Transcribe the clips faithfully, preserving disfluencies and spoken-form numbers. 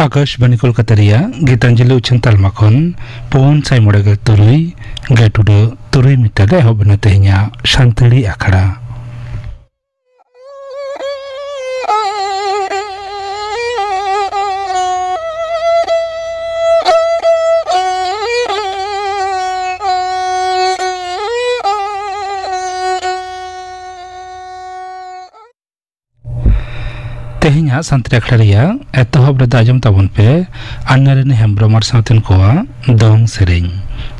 ᱟᱠᱟᱥᱵᱟᱬᱤ ᱠᱳᱞᱠᱟᱛᱟ ᱨᱮᱭᱟᱜ ᱜᱤᱛᱟᱧᱡᱚᱞᱤ ᱩᱪᱷᱟᱹᱱ ᱛᱟᱞᱢᱟ ᱠᱷᱚᱱ ᱯᱩᱱ ᱥᱟᱭ ᱢᱚᱬᱮ ᱜᱮᱞ ᱛᱩᱨᱩᱭ ᱜᱟᱹᱴᱩᱰᱟᱹ ᱛᱩᱨᱩᱭ ᱢᱤᱴᱟᱨ ᱨᱮ ᱮᱦᱚᱵ ᱮᱱᱟ ᱛᱮᱦᱮᱧᱟᱜ ᱥᱟᱱᱛᱟᱲᱤ ᱟᱠᱷᱲᱟ᱾ ᱛᱮᱦᱮᱧᱟᱜ ᱥᱟᱱᱛᱟᱲᱤ ᱟᱠᱷᱲᱟ ᱨᱮᱭᱟᱜ ᱮᱛᱚᱦᱚᱵ ᱨᱮᱫᱚ ᱟᱸᱡᱚᱢ ᱛᱟᱵᱚᱱ ᱯᱮ ᱟᱱᱱᱟᱨᱟᱱᱤ ᱦᱮᱢᱵᱽᱨᱚᱢ ᱟᱨ ᱥᱟᱶᱛᱮᱱ ᱠᱚᱣᱟᱜ ᱫᱚᱝ ᱥᱮᱨᱮᱧ᱾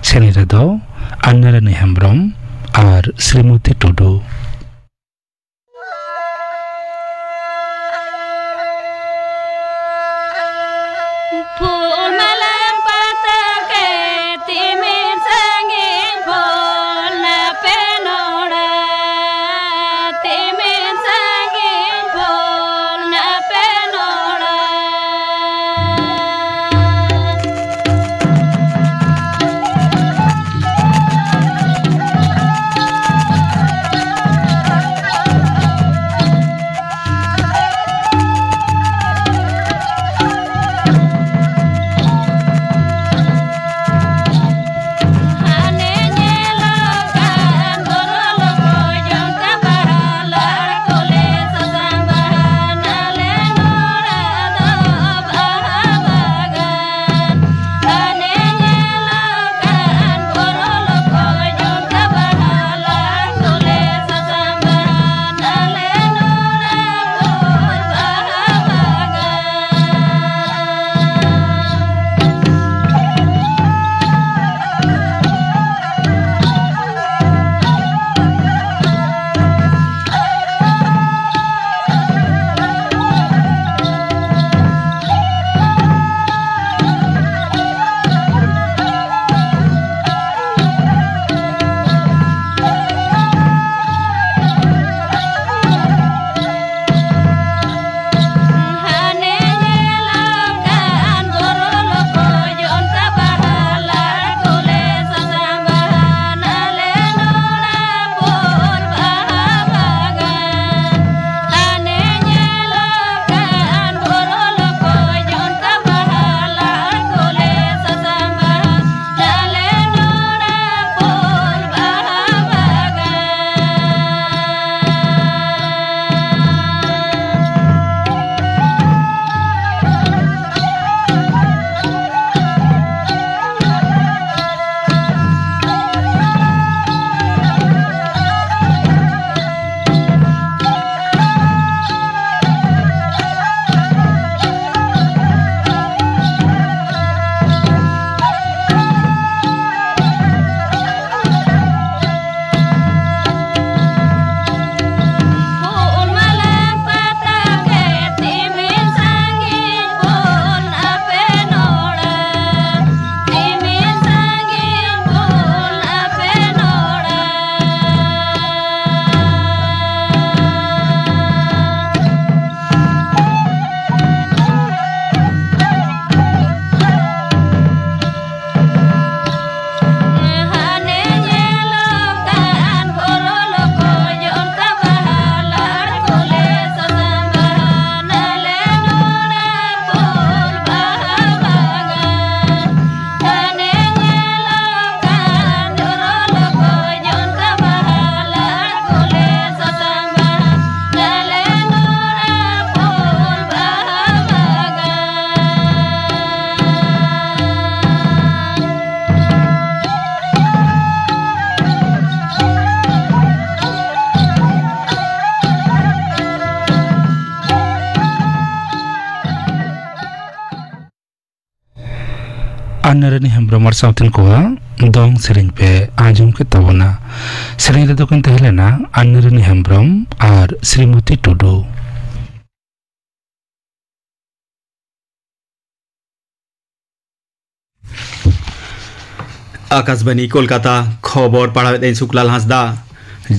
ᱥᱮᱨᱮᱧ ᱨᱮᱫᱚ ᱟᱱᱱᱟᱨᱟᱱᱤ ᱦᱮᱢᱵᱽᱨᱚᱢ ᱟᱨ ᱥᱨᱤᱢᱚᱛᱤ ᱴᱩᱰᱩ᱾ ᱯᱷᱩᱞ ᱢᱟᱞᱟᱢ ᱯᱟᱛᱟ ᱠᱮᱫ ᱛᱤᱢᱤᱱ ᱥᱟᱺᱜᱤᱧ ᱯᱷᱩᱞ ᱱᱟᱯᱮ ᱱᱚᱲᱟ, ᱛᱤᱢᱤᱱ ᱥᱟᱺᱜᱤᱧ ᱯᱷᱩᱞ ᱱᱟᱯᱮ ᱱᱚᱲᱟ᱾ ᱟᱨ ᱱᱟᱨᱟᱭᱚᱱ ᱦᱮᱢᱵᱨᱚᱢ ᱟᱨ ᱥᱟᱶᱛᱮᱱ ᱠᱚᱣᱟᱜ ᱫᱚᱝ ᱥᱮᱨᱮᱧ ᱯᱮ ᱟᱸᱡᱚᱢ ᱠᱮᱫ ᱛᱟᱵᱚᱱᱟ᱾ ᱥᱮᱨᱮᱧ ᱨᱮᱫᱚ ᱠᱤᱱ ᱛᱟᱦᱮᱸ ᱞᱮᱱᱟ ᱟᱨ ᱱᱟᱨᱟᱭᱚᱱ ᱦᱮᱢᱵᱨᱚᱢ ᱟᱨ ᱥᱨᱤᱢᱚᱛᱤ ᱴᱩᱰᱩ᱾ ᱟᱠᱟᱥᱵᱟᱱᱤ ᱠᱳᱞᱠᱟᱛᱟ, ᱠᱷᱚᱵᱚᱨ ᱯᱟᱲᱦᱟᱣᱮᱫ ᱟᱹᱧ ᱥᱩᱠᱞᱟᱞ ᱦᱟᱸᱥᱫᱟ᱾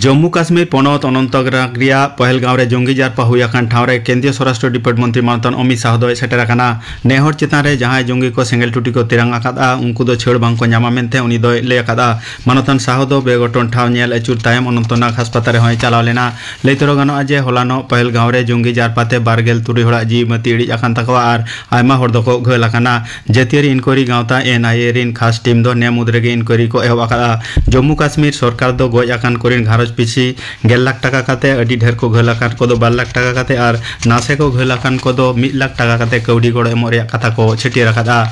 ᱡᱚᱢᱢᱩ ᱠᱟᱥᱢᱤᱨ ᱯᱚᱱᱚᱛ ᱚᱱᱚᱱᱛᱚᱱᱟᱜᱽ ᱨᱮᱭᱟᱜ ᱯᱚᱦᱮᱞᱜᱟᱸᱣ ᱨᱮ ᱡᱚᱝᱜᱤ ᱡᱟᱨᱯᱟ ᱦᱩᱭ ᱟᱠᱟᱱ ᱴᱷᱟᱶ ᱨᱮ ᱠᱮᱱᱫᱨᱤᱭᱚ ᱥᱚᱨᱟᱥᱴᱨᱚ ᱰᱤᱯᱟᱨᱴ ᱢᱚᱱᱛᱨᱤ ᱢᱟᱱᱚᱛᱟᱱ ᱚᱢᱤᱛ ᱥᱟᱦ ᱫᱚᱭ ᱥᱮᱴᱮᱨ ᱟᱠᱟᱱᱟ᱾ ᱱᱮᱦᱚᱨ ᱪᱮᱛᱟᱱ ᱨᱮ ᱡᱟᱦᱟᱸᱭ ᱡᱚᱝᱜᱤ ᱠᱚ ᱥᱮᱸᱜᱮᱞ ᱴᱩᱴᱤ ᱠᱚ ᱛᱮᱨᱟᱝ ᱟᱠᱟᱫᱼᱟ, ᱩᱱᱠᱩ ᱫᱚ ᱪᱷᱟᱹᱲ ᱵᱟᱝ ᱠᱚ ᱧᱟᱢᱟ ᱢᱮᱱᱛᱮ ᱩᱱᱤ ᱫᱚᱭ ᱞᱟᱹᱭ ᱟᱠᱟᱫᱼᱟ᱾ ᱢᱟᱱᱚᱛᱟᱱ ᱥᱟᱦ ᱫᱚ ᱵᱮᱜᱷᱚᱴᱚᱱ ᱴᱷᱟᱶ ᱧᱮᱞ ᱟᱹᱪᱩᱨ ᱛᱟᱭᱚᱢ ᱚᱱᱚᱱᱛᱚᱱᱟᱜᱽ ᱦᱟᱥᱯᱟᱛᱟᱞ ᱨᱮᱦᱚᱸᱭ ᱪᱟᱞᱟᱣ ᱞᱮᱱᱟ᱾ ᱞᱟᱹᱭ ᱛᱚᱨᱟ ᱜᱟᱱᱚᱜᱼᱟ ᱡᱮ ᱦᱚᱞᱟᱱᱚᱜ ᱯᱚᱦᱮᱞᱜᱟᱸᱣ ᱨᱮ ᱡᱚᱝᱜᱤ ᱡᱟᱨᱯᱟ ᱛᱮ ᱵᱟᱨ ᱜᱮᱞ ᱛᱩᱨᱩᱭ ᱦᱚᱲᱟᱜ ᱡᱤᱣᱤ ᱵᱟᱹᱛᱤ ᱤᱲᱤᱡ ᱟᱠᱟᱱ ᱛᱟᱠᱚᱣᱟ ᱟᱨ ᱟᱭᱢᱟ ᱦᱚᱲ ᱫᱚᱠᱚ ᱜᱷᱟᱹᱞ ᱟᱠᱟᱱᱟ᱾ ᱡᱟᱹᱛᱤᱭᱟᱹᱨᱤ ᱤᱱᱠᱣᱟᱭᱨᱤ ᱜᱟᱶᱛᱟ ᱮᱱ ᱟᱭ ᱮ ᱨᱤᱱ ᱠᱷᱟᱥ ᱴᱤᱢ ᱫᱚ ᱱᱮ ᱢᱩᱫᱽ ᱨᱮᱜᱮ ᱤᱱᱠᱣᱟᱭᱨᱤ ᱠᱚ ᱮᱦᱚᱵ ᱟᱠᱟᱫᱼᱟ᱾ ᱡᱚᱢᱢᱩ ᱠᱟᱥᱢᱤᱨ ᱥᱚᱨᱠᱟᱨ ᱫᱚ ᱜᱚᱡ ᱟᱠᱟᱱ ᱠᱚᱨᱮᱱ ᱜᱷᱟᱨᱚᱸᱡᱽ ᱯᱤᱪᱷᱤ ᱜᱮᱞ ᱞᱟᱠᱷ ᱴᱟᱠᱟ ᱠᱟᱛᱮ, ᱟᱹᱰᱤ ᱰᱷᱮᱨ ᱠᱚ ᱜᱷᱟᱹᱞ ᱟᱠᱟᱱ ᱠᱚᱫᱚ ᱵᱟᱨ ᱞᱟᱠᱷ ᱴᱟᱠᱟ ᱠᱟᱛᱮ ᱟᱨ ᱱᱟᱥᱮ ᱠᱚ ᱜᱷᱟᱹᱞ ᱟᱠᱟᱱ ᱠᱚᱫᱚ ᱢᱤᱫ ᱞᱟᱠᱷ ᱴᱟᱠᱟ ᱠᱟᱛᱮ ᱠᱟᱹᱣᱰᱤ ᱜᱚᱲᱚ ᱮᱢᱚᱜ ᱨᱮᱭᱟᱜ ᱠᱟᱛᱷᱟ ᱠᱚ ᱪᱷᱟᱹᱴᱭᱟᱹᱨ ᱟᱠᱟᱫᱼᱟ᱾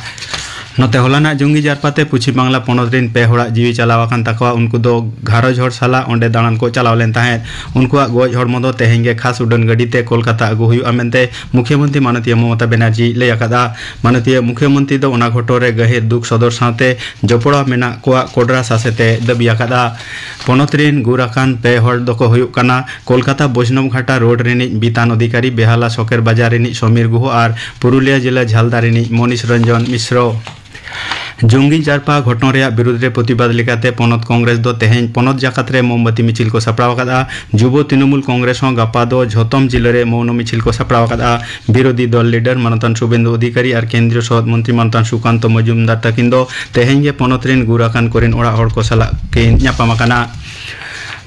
ᱱᱚᱛᱮ ᱦᱚᱞᱟᱱᱟᱜ ᱡᱚᱝᱜᱤ ᱡᱟᱨᱯᱟᱛᱮ ᱯᱚᱪᱷᱤᱢ ᱵᱟᱝᱞᱟ ᱯᱚᱱᱚᱛ ᱨᱤᱱ ᱯᱮ ᱦᱚᱲᱟᱜ ᱡᱤᱣᱤ ᱪᱟᱞᱟᱣ ᱟᱠᱟᱱ ᱛᱟᱠᱚᱣᱟ᱾ ᱩᱱᱠᱩ ᱫᱚ ᱜᱷᱟᱨᱚᱸᱡᱽ ᱦᱚᱲ ᱥᱟᱞᱟᱜ ᱚᱸᱰᱮ ᱫᱟᱬᱟᱱ ᱠᱚ ᱪᱟᱞᱟᱣ ᱞᱮᱱ ᱛᱟᱦᱮᱸᱫ᱾ ᱩᱱᱠᱩᱣᱟᱜ ᱜᱚᱡ ᱦᱚᱲᱢᱚ ᱫᱚ ᱛᱮᱦᱮᱧ ᱜᱮ ᱠᱷᱟᱥ ᱩᱰᱟᱹᱱ ᱜᱟᱹᱰᱤ ᱛᱮ ᱠᱳᱞᱠᱟᱛᱟ ᱟᱹᱜᱩ ᱦᱩᱭᱩᱜᱼᱟ ᱢᱮᱱᱛᱮ ᱢᱩᱠᱷᱭᱟᱹᱢᱚᱱᱛᱨᱤ ᱢᱟᱱᱚᱛᱤᱭᱟᱹ ᱢᱚᱢᱚᱛᱟ ᱵᱮᱱᱟᱨᱡᱤ ᱞᱟᱹᱭ ᱟᱠᱟᱫᱼᱟ᱾ ᱢᱟᱱᱚᱛᱤᱭᱟᱹ ᱢᱩᱠᱷᱭᱟᱹᱢᱚᱱᱛᱨᱤ ᱫᱚ ᱚᱱᱟ ᱜᱷᱚᱴᱚᱱ ᱨᱮ ᱜᱟᱹᱦᱤᱨ ᱫᱩᱠ ᱥᱚᱫᱚᱨ ᱥᱟᱶᱛᱮ ᱡᱚᱯᱲᱟᱣ ᱢᱮᱱᱟᱜ ᱠᱚᱣᱟᱜ ᱠᱚᱰᱨᱟ ᱥᱟᱥᱮᱛᱮ ᱫᱟᱹᱵᱤ ᱟᱠᱟᱫᱼᱟ᱾ ᱯᱚᱱᱚᱛ ᱨᱤᱱ ᱜᱩᱨ ᱟᱠᱟᱱ ᱯᱮ ᱦᱚᱲ ᱫᱚᱠᱚ ᱦᱩᱭᱩᱜ ᱠᱟᱱᱟ ᱠᱳᱞᱠᱟᱛᱟ ᱵᱳᱡᱽᱱᱚᱵ ᱜᱷᱟᱴᱟ ᱨᱳᱰ ᱨᱤᱱᱤᱡ ᱵᱤᱛᱟᱱ ᱚᱫᱷᱤᱠᱟᱨᱤ, ᱵᱮᱦᱟᱞᱟ ᱥᱚᱠᱮᱨ ᱵᱟᱡᱟᱨ ᱨᱤᱱᱤᱡ ᱥᱚᱢᱤᱨ ᱜᱩᱦ ᱟᱨ ᱯᱩᱨᱩᱞᱤᱭᱟᱹ ᱡᱮᱞᱟ ᱡᱷᱟᱞᱫᱟ ᱨᱤᱱᱤᱡ ᱢᱚᱱᱤᱥ ᱨᱚᱧᱡᱚᱱ ᱢᱤᱥᱨᱚ᱾ ᱡᱚᱝᱜᱤ ᱡᱟᱨᱯᱟ ᱜᱷᱚᱴᱚᱱ ᱨᱮᱭᱟᱜ ᱵᱤᱨᱩᱫᱽ ᱨᱮ ᱯᱨᱚᱛᱤᱵᱟᱫ ᱞᱮᱠᱟᱛᱮ ᱯᱚᱱᱚᱛ ᱠᱚᱝᱜᱨᱮᱥ ᱫᱚ ᱛᱮᱦᱮᱧ ᱯᱚᱱᱚᱛ ᱡᱟᱠᱟᱛ ᱨᱮ ᱢᱳᱢᱵᱟᱛᱤ ᱢᱤᱪᱷᱤᱞ ᱠᱚ ᱥᱟᱯᱲᱟᱣ ᱟᱠᱟᱫᱼᱟ᱾ ᱡᱩᱵᱚ ᱛᱨᱤᱱᱚᱢᱩᱞ ᱠᱚᱝᱜᱨᱮᱥ ᱦᱚᱸ ᱜᱟᱯᱟ ᱫᱚ ᱡᱷᱚᱛᱚᱢ ᱡᱤᱞᱟᱹ ᱨᱮ ᱢᱳᱣᱱᱚ ᱢᱤᱪᱷᱤᱞ ᱠᱚ ᱥᱟᱯᱲᱟᱣ ᱟᱠᱟᱫᱼᱟ᱾ ᱵᱤᱨᱳᱫᱷᱤ ᱫᱚᱞ ᱞᱤᱰᱟᱨ ᱢᱟᱱᱚᱛᱟᱱ ᱥᱩᱵᱮᱱᱫᱩ ᱚᱫᱷᱤᱠᱟᱨᱤ ᱟᱨ ᱠᱮᱱᱫᱨᱤᱭᱚ ᱥᱚᱦᱚᱫ ᱢᱚᱱᱛᱨᱤ ᱢᱟᱱᱚᱛᱟᱱ ᱥᱩᱠᱟᱱᱛᱚ ᱢᱚᱡᱩᱢᱫᱟᱨ ᱛᱟᱹᱠᱤᱱ ᱫᱚ ᱛᱮᱦᱮᱧ ᱜᱮ ᱯᱚᱱᱚᱛ ᱨᱤᱱ ᱜᱩᱨ ᱟᱠᱟᱱ ᱠᱚᱨᱤᱱ ᱚᱲᱟᱜ ᱦᱚᱲ ᱠᱚ ᱥᱟᱞᱟᱜ ᱠᱤᱱ ᱧᱟᱯᱟᱢ ᱟᱠᱟᱱᱟ᱾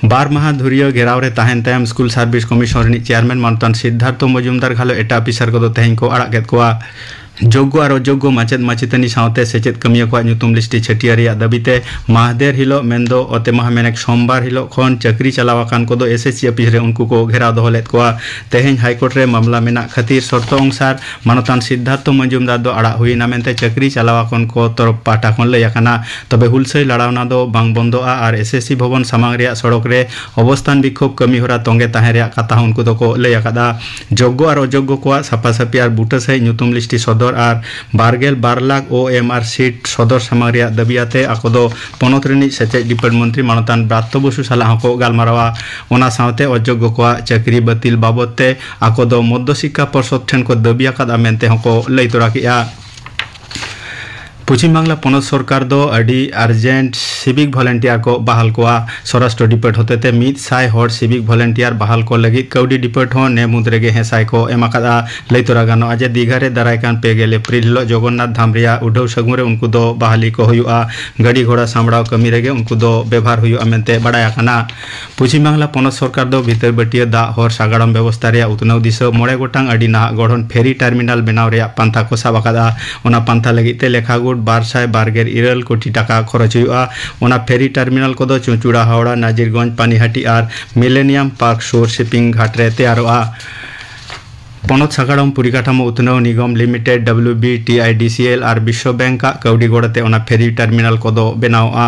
ᱵᱟᱨ ᱢᱟᱦᱟ ᱫᱷᱩᱨᱤᱭᱟᱹ ᱜᱷᱮᱨᱟᱣ ᱨᱮ ᱛᱟᱦᱮᱱ ᱛᱟᱭᱚᱢ ᱥᱠᱩᱞ ᱥᱟᱨᱵᱷᱤᱥ ᱠᱚᱢᱤᱥᱚᱱ ᱨᱤᱱᱤᱡ ᱪᱮᱭᱟᱨᱢᱮᱱ ᱢᱟᱱᱚᱛᱟᱱ ᱥᱤᱫᱽᱫᱷᱟᱨᱛᱷᱚ ᱢᱚᱡᱩᱢᱫᱟᱨ ᱜᱷᱟᱞᱚ ᱮᱴᱟᱜ ᱚᱯᱷᱤᱥᱟᱨ ᱠᱚᱫᱚ ᱛᱮᱦᱮᱧ ᱠᱚ ᱟᱲᱟᱜ ᱠᱮᱫ ᱠᱚᱣᱟ᱾ ᱡᱳᱜᱽᱜᱚ ᱟᱨ ᱚᱡᱳᱜᱽᱜᱚ ᱢᱟᱪᱮᱫ ᱢᱟᱪᱮᱛᱟᱹᱱᱤ ᱥᱟᱶᱛᱮ ᱥᱮᱪᱮᱫ ᱠᱟᱹᱢᱤᱭᱟᱹ ᱠᱚᱣᱟᱜ ᱧᱩᱛᱩᱢ ᱞᱤᱥᱴᱤ ᱪᱷᱟᱹᱴᱭᱟᱹᱨ ᱨᱮᱭᱟᱜ ᱫᱟᱹᱵᱤᱛᱮ ᱢᱟᱦᱫᱮᱨ ᱦᱤᱞᱚᱜ ᱢᱮᱱᱫᱚ ᱚᱛᱮ ᱢᱟᱦᱟ ᱢᱮᱱᱮᱠ ᱥᱳᱢᱵᱟᱨ ᱦᱤᱞᱚᱜ ᱠᱷᱚᱱ ᱪᱟᱹᱠᱨᱤ ᱪᱟᱞᱟᱣ ᱟᱠᱟᱱ ᱠᱚᱫᱚ ᱮᱥ ᱮᱥ ᱥᱤ ᱚᱯᱷᱤᱥ ᱨᱮ ᱩᱱᱠᱩ ᱠᱚ ᱜᱷᱮᱨᱟᱣ ᱫᱚᱦᱚ ᱞᱮᱫ ᱠᱚᱣᱟ᱾ ᱛᱮᱦᱮᱧ ᱦᱟᱭᱠᱳᱨᱴ ᱨᱮ ᱢᱟᱢᱞᱟ ᱢᱮᱱᱟᱜ ᱠᱷᱟᱹᱛᱤᱨ ᱥᱚᱨᱛᱚ ᱚᱱᱩᱥᱟᱨ ᱢᱟᱱᱚᱛᱟᱱ ᱥᱤᱫᱽᱫᱷᱟᱨᱛᱷᱚ ᱢᱚᱡᱩᱢᱫᱟᱨ ᱫᱚ ᱟᱲᱟᱜ ᱦᱩᱭ ᱮᱱᱟ ᱢᱮᱱᱛᱮ ᱪᱟᱹᱠᱨᱤ ᱪᱟᱞᱟᱣ ᱟᱠᱟᱱ ᱠᱚ ᱛᱚᱨᱚᱯ ᱯᱟᱦᱴᱟ ᱠᱷᱚᱱ ᱞᱟᱹᱭ ᱟᱠᱟᱱᱟ᱾ ᱛᱚᱵᱮ ᱦᱩᱞᱥᱟᱹᱭ ᱞᱟᱲᱟᱣᱱᱟ ᱫᱚ ᱵᱟᱝ ᱵᱚᱱᱫᱚᱜᱼᱟ ᱟᱨ ᱮᱥ ᱮᱥ ᱥᱤ ᱵᱷᱚᱵᱚᱱ ᱥᱟᱢᱟᱝ ᱨᱮᱭᱟᱜ ᱥᱚᱲᱚᱠ ᱨᱮ ᱚᱵᱚᱥᱛᱷᱟᱱ ᱵᱤᱠᱷᱳᱵ ᱠᱟᱹᱢᱤ ᱦᱚᱨᱟ ᱛᱚᱸᱜᱮ ᱛᱟᱦᱮᱸ ᱨᱮᱭᱟᱜ ᱠᱟᱛᱷᱟ ᱦᱚᱸ ᱩᱱᱠᱩ ᱫᱚᱠᱚ ᱞᱟᱹᱭ ᱟᱠᱟᱫᱼᱟ᱾ ᱡᱳᱜᱽᱜᱚ ᱟᱨ ᱚᱡᱳᱜᱽᱜᱚ ᱠᱚᱣᱟᱜ ᱥᱟᱯᱷᱟ ᱥᱟᱹᱯᱷᱤ ᱟᱨ ᱵᱩᱴᱟᱹ ᱥᱟᱹᱦᱤᱡ ᱧᱩᱛᱩᱢ ᱞᱤᱥᱴᱤ ᱥᱚᱫᱚᱨ ᱟᱨ ᱵᱟᱨᱜᱮᱞ ᱵᱟᱨ ᱞᱟᱠᱷ ᱳ ᱮᱢ ᱟᱨ ᱥᱤᱴ ᱥᱚᱫᱚᱨ ᱥᱟᱢᱟᱝ ᱨᱮᱭᱟᱜ ᱫᱟᱹᱵᱤ ᱟᱛᱮ ᱟᱠᱚ ᱫᱚ ᱯᱚᱱᱚᱛ ᱨᱤᱱᱤᱡ ᱥᱮᱪᱮᱫ ᱰᱤᱯᱟᱨᱴ ᱢᱚᱱᱛᱨᱤ ᱢᱟᱱᱚᱛᱟᱱ ᱵᱨᱟᱛᱛᱚ ᱵᱚᱥᱩ ᱥᱟᱞᱟᱜ ᱦᱚᱸᱠᱚ ᱜᱟᱞᱢᱟᱨᱟᱣᱟ᱾ ᱚᱱᱟ ᱥᱟᱶᱛᱮ ᱚᱡᱳᱜᱽᱜᱚ ᱠᱚᱣᱟᱜ ᱪᱟᱹᱠᱨᱤ ᱵᱟᱹᱛᱤᱞ ᱵᱟᱵᱚᱫ ᱛᱮ ᱟᱠᱚ ᱫᱚ ᱢᱚᱫᱽᱫᱷᱚ ᱥᱤᱠᱠᱷᱟ ᱯᱚᱨᱥᱚᱫ ᱴᱷᱮᱱ ᱠᱚ ᱫᱟᱹᱵᱤ ᱟᱠᱟᱫᱼᱟ ᱢᱮᱱᱛᱮ ᱦᱚᱸᱠᱚ ᱞᱟᱹᱭ ᱛᱚᱨᱟ ᱠᱮᱫᱼᱟ᱾ ᱯᱚᱪᱷᱤᱢ ᱵᱟᱝᱞᱟ ᱯᱚᱱᱚᱛ ᱥᱚᱨᱠᱟᱨ ᱫᱚ ᱟᱹᱰᱤ ᱟᱨᱡᱮᱱᱴ ᱥᱤᱵᱤᱠ ᱵᱷᱚᱞᱮᱱᱴᱤᱭᱟᱨ ᱠᱚ ᱵᱟᱦᱟᱞ ᱠᱚᱣᱟ᱾ ᱥᱚᱨᱟᱥᱴᱨᱚ ᱰᱤᱯᱟᱨᱴ ᱦᱚᱛᱮᱛᱮ ᱢᱤᱫ ᱥᱟᱭ ᱦᱚᱲ ᱥᱤᱵᱤᱠ ᱵᱷᱚᱞᱮᱱᱴᱤᱭᱟᱨ ᱵᱟᱦᱟᱞ ᱠᱚ ᱞᱟᱹᱜᱤᱫ ᱠᱟᱹᱣᱰᱤ ᱰᱤᱯᱟᱨᱴ ᱦᱚᱸ ᱱᱮ ᱢᱩᱫᱽ ᱨᱮᱜᱮ ᱦᱮᱸᱥᱟᱭ ᱠᱚ ᱮᱢ ᱟᱠᱟᱫᱼᱟ᱾ ᱞᱟᱹᱭ ᱛᱚᱨᱟ ᱜᱟᱱᱚᱜᱼᱟ ᱡᱮ ᱫᱤᱜᱷᱟ ᱨᱮ ᱫᱟᱨᱟᱭ ᱠᱟᱱ ᱯᱮ ᱜᱮᱞ ᱮᱯᱨᱤᱞ ᱦᱤᱞᱚᱜ ᱡᱚᱜᱚᱱᱱᱟᱛᱷ ᱫᱷᱟᱢ ᱨᱮᱭᱟᱜ ᱩᱰᱷᱟᱹᱣ ᱥᱟᱹᱜᱩᱱ ᱨᱮ ᱩᱱᱠᱩ ᱫᱚ ᱵᱟᱦᱟᱞᱤ ᱠᱚ ᱦᱩᱭᱩᱜᱼᱟ᱾ ᱜᱟᱹᱰᱤ ᱜᱷᱚᱲᱟ ᱥᱟᱢᱵᱲᱟᱣ ᱠᱟᱹᱢᱤ ᱨᱮᱜᱮ ᱩᱱᱠᱩ ᱫᱚ ᱵᱮᱵᱷᱟᱨ ᱦᱩᱭᱩᱜᱼᱟ ᱢᱮᱱᱛᱮ ᱵᱟᱰᱟᱭ ᱟᱠᱟᱱᱟ᱾ ᱯᱚᱪᱷᱤᱢ ᱵᱟᱝᱞᱟ ᱯᱚᱱᱚᱛ ᱥᱚᱨᱠᱟᱨ ᱫᱚ ᱵᱷᱤᱛᱟᱹᱨ ᱵᱟᱹᱴᱤᱭᱟᱹ ᱫᱟᱜ ᱦᱚᱨ ᱥᱟᱜᱟᱲᱚᱢ ᱵᱮᱵᱚᱥᱛᱟ ᱨᱮᱭᱟᱜ ᱩᱛᱱᱟᱹᱣ ᱫᱤᱥᱟᱹ ᱢᱚᱬᱮ ᱜᱚᱴᱟᱝ ᱟᱹᱰᱤ ᱱᱟᱦᱟᱜ ᱜᱚᱲᱦᱚᱱ ᱯᱷᱮᱨᱤ ᱴᱟᱨᱢᱤᱱᱟᱞ ᱵᱮᱱᱟᱣ ᱨᱮᱭᱟᱜ ᱯᱟᱱᱛᱷᱟ ᱠᱚ ᱥᱟᱵ ᱟᱠᱟᱫᱼᱟ᱾ ᱚᱱᱟ ᱯᱟᱱᱛᱷᱟ ᱞᱟᱹᱜᱤᱫ ᱛᱮ ᱞᱮᱠᱷᱟ ᱜᱩᱴ ᱵᱟᱨ ᱥᱟᱭ ᱵᱟᱨ ᱜᱮᱞ ᱤᱨᱟᱹᱞ ᱠᱳᱴᱤ ᱴᱟᱠᱟ ᱠᱷᱚᱨᱚᱪ ᱦᱩᱭᱩᱜᱼᱟ᱾ ᱚᱱᱟ ᱯᱷᱮᱨᱤ ᱴᱟᱨᱢᱤᱱᱟᱞ ᱠᱚᱫᱚ ᱪᱩᱪᱩᱲᱟ, ᱦᱟᱣᱲᱟ, ᱱᱟᱡᱤᱨᱜᱚᱸᱡᱽ, ᱯᱟᱱᱤᱦᱟᱴᱤ ᱟᱨ ᱢᱤᱞᱮᱱᱤᱭᱟᱢ ᱯᱟᱨᱠ ᱥᱩᱨ ᱥᱤᱯᱤᱝ ᱜᱷᱟᱴ ᱨᱮ ᱛᱮᱭᱟᱨᱚᱜᱼᱟ᱾ ᱯᱚᱱᱚᱛ ᱥᱟᱜᱟᱲᱚᱢ ᱯᱚᱨᱤᱠᱟᱴᱷᱟᱢᱳ ᱩᱛᱱᱟᱹᱣ ᱱᱤᱜᱚᱢ limited, W B T I D C L, ᱟᱨ ᱵᱤᱥᱥᱚ ᱵᱮᱝᱠ ᱟᱜ ᱠᱟᱹᱣᱰᱤ ᱜᱚᱲᱚ ᱛᱮ ᱚᱱᱟ ᱯᱷᱮᱨᱤ ᱴᱟᱨᱢᱤᱱᱟᱞ ᱠᱚᱫᱚ ᱵᱮᱱᱟᱣᱚᱜᱼᱟ᱾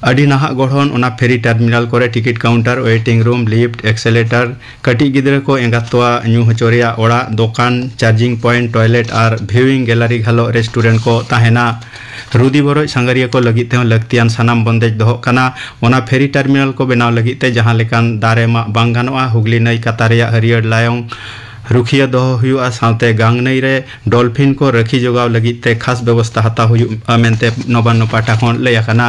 ᱟᱹᱰᱤ ᱱᱟᱦᱟᱜ ᱜᱚᱲᱦᱚᱱ ᱚᱱᱟ ᱯᱷᱮᱨᱤ ᱴᱟᱨᱢᱤᱱᱟᱞ ᱠᱚᱨᱮ ᱴᱤᱠᱤᱴ ᱠᱟᱣᱩᱱᱴᱟᱨ, ᱳᱭᱮᱴᱤᱝ ᱨᱩᱢ, ᱞᱤᱯᱷᱴ, ᱮᱠᱥᱮᱞᱮᱴᱟᱨ, ᱠᱟᱹᱴᱤᱡ ᱜᱤᱫᱽᱨᱟᱹ ᱠᱚ ᱮᱸᱜᱟᱛ ᱛᱚᱣᱟ ᱧᱩ ᱦᱚᱪᱚ ᱨᱮᱭᱟᱜ ᱚᱲᱟᱜ, ᱫᱚᱠᱟᱱ, ᱪᱟᱨᱡᱤᱝ ᱯᱚᱭᱮᱱᱴ, ᱴᱚᱭᱞᱮᱴ ᱟᱨ ᱵᱷᱤᱣᱤᱝ ᱜᱮᱞᱟᱨᱤ ᱜᱷᱟᱞᱚᱜ ᱨᱮᱥᱴᱩᱨᱮᱱᱴ ᱠᱚ ᱛᱟᱦᱮᱱᱟ᱾ ᱨᱩᱫᱤ ᱵᱚᱨᱚᱡ ᱥᱟᱸᱜᱷᱟᱨᱤᱭᱟᱹ ᱠᱚ ᱞᱟᱹᱜᱤᱫ ᱛᱮᱦᱚᱸ ᱞᱟᱹᱠᱛᱤᱭᱟᱱ ᱥᱟᱱᱟᱢ ᱵᱚᱱᱫᱮᱡ ᱫᱚᱦᱚᱜ ᱠᱟᱱᱟ᱾ ᱚᱱᱟ ᱯᱷᱮᱨᱤ ᱴᱟᱨᱢᱤᱱᱟᱞ ᱠᱚ ᱵᱮᱱᱟᱣ ᱞᱟᱹᱜᱤᱫ ᱛᱮ ᱡᱟᱦᱟᱸ ᱞᱮᱠᱟᱱ ᱫᱟᱨᱮ ᱢᱟᱜ ᱵᱟᱝ ᱜᱟᱱᱚᱜᱼᱟ, ᱦᱩᱜᱽᱞᱤ ᱱᱟᱹᱭ ᱠᱟᱛᱟ ᱨᱮᱭᱟᱜ ᱦᱟᱹᱨᱭᱟᱹᱲ ᱞᱟᱭᱚᱝ ᱨᱩᱠᱷᱤᱭᱟᱹ ᱫᱚᱦᱚ ᱦᱩᱭᱩᱜᱼᱟ, ᱥᱟᱶᱛᱮ ᱜᱟᱝ ᱱᱟᱹᱭ ᱨᱮ ᱰᱚᱞᱯᱷᱤᱱ ᱠᱚ ᱨᱟᱹᱠᱷᱤ ᱡᱚᱜᱟᱣ ᱞᱟᱹᱜᱤᱫ ᱛᱮ ᱠᱷᱟᱥ ᱵᱮᱵᱚᱥᱛᱟ ᱦᱟᱛᱟᱣ ᱦᱩᱭᱩᱜᱼᱟ ᱢᱮᱱᱛᱮ ᱱᱚᱵᱟᱱᱱᱚ ᱯᱟᱦᱴᱟ ᱠᱷᱚᱱ ᱞᱟᱹᱭ ᱟᱠᱟᱱᱟ᱾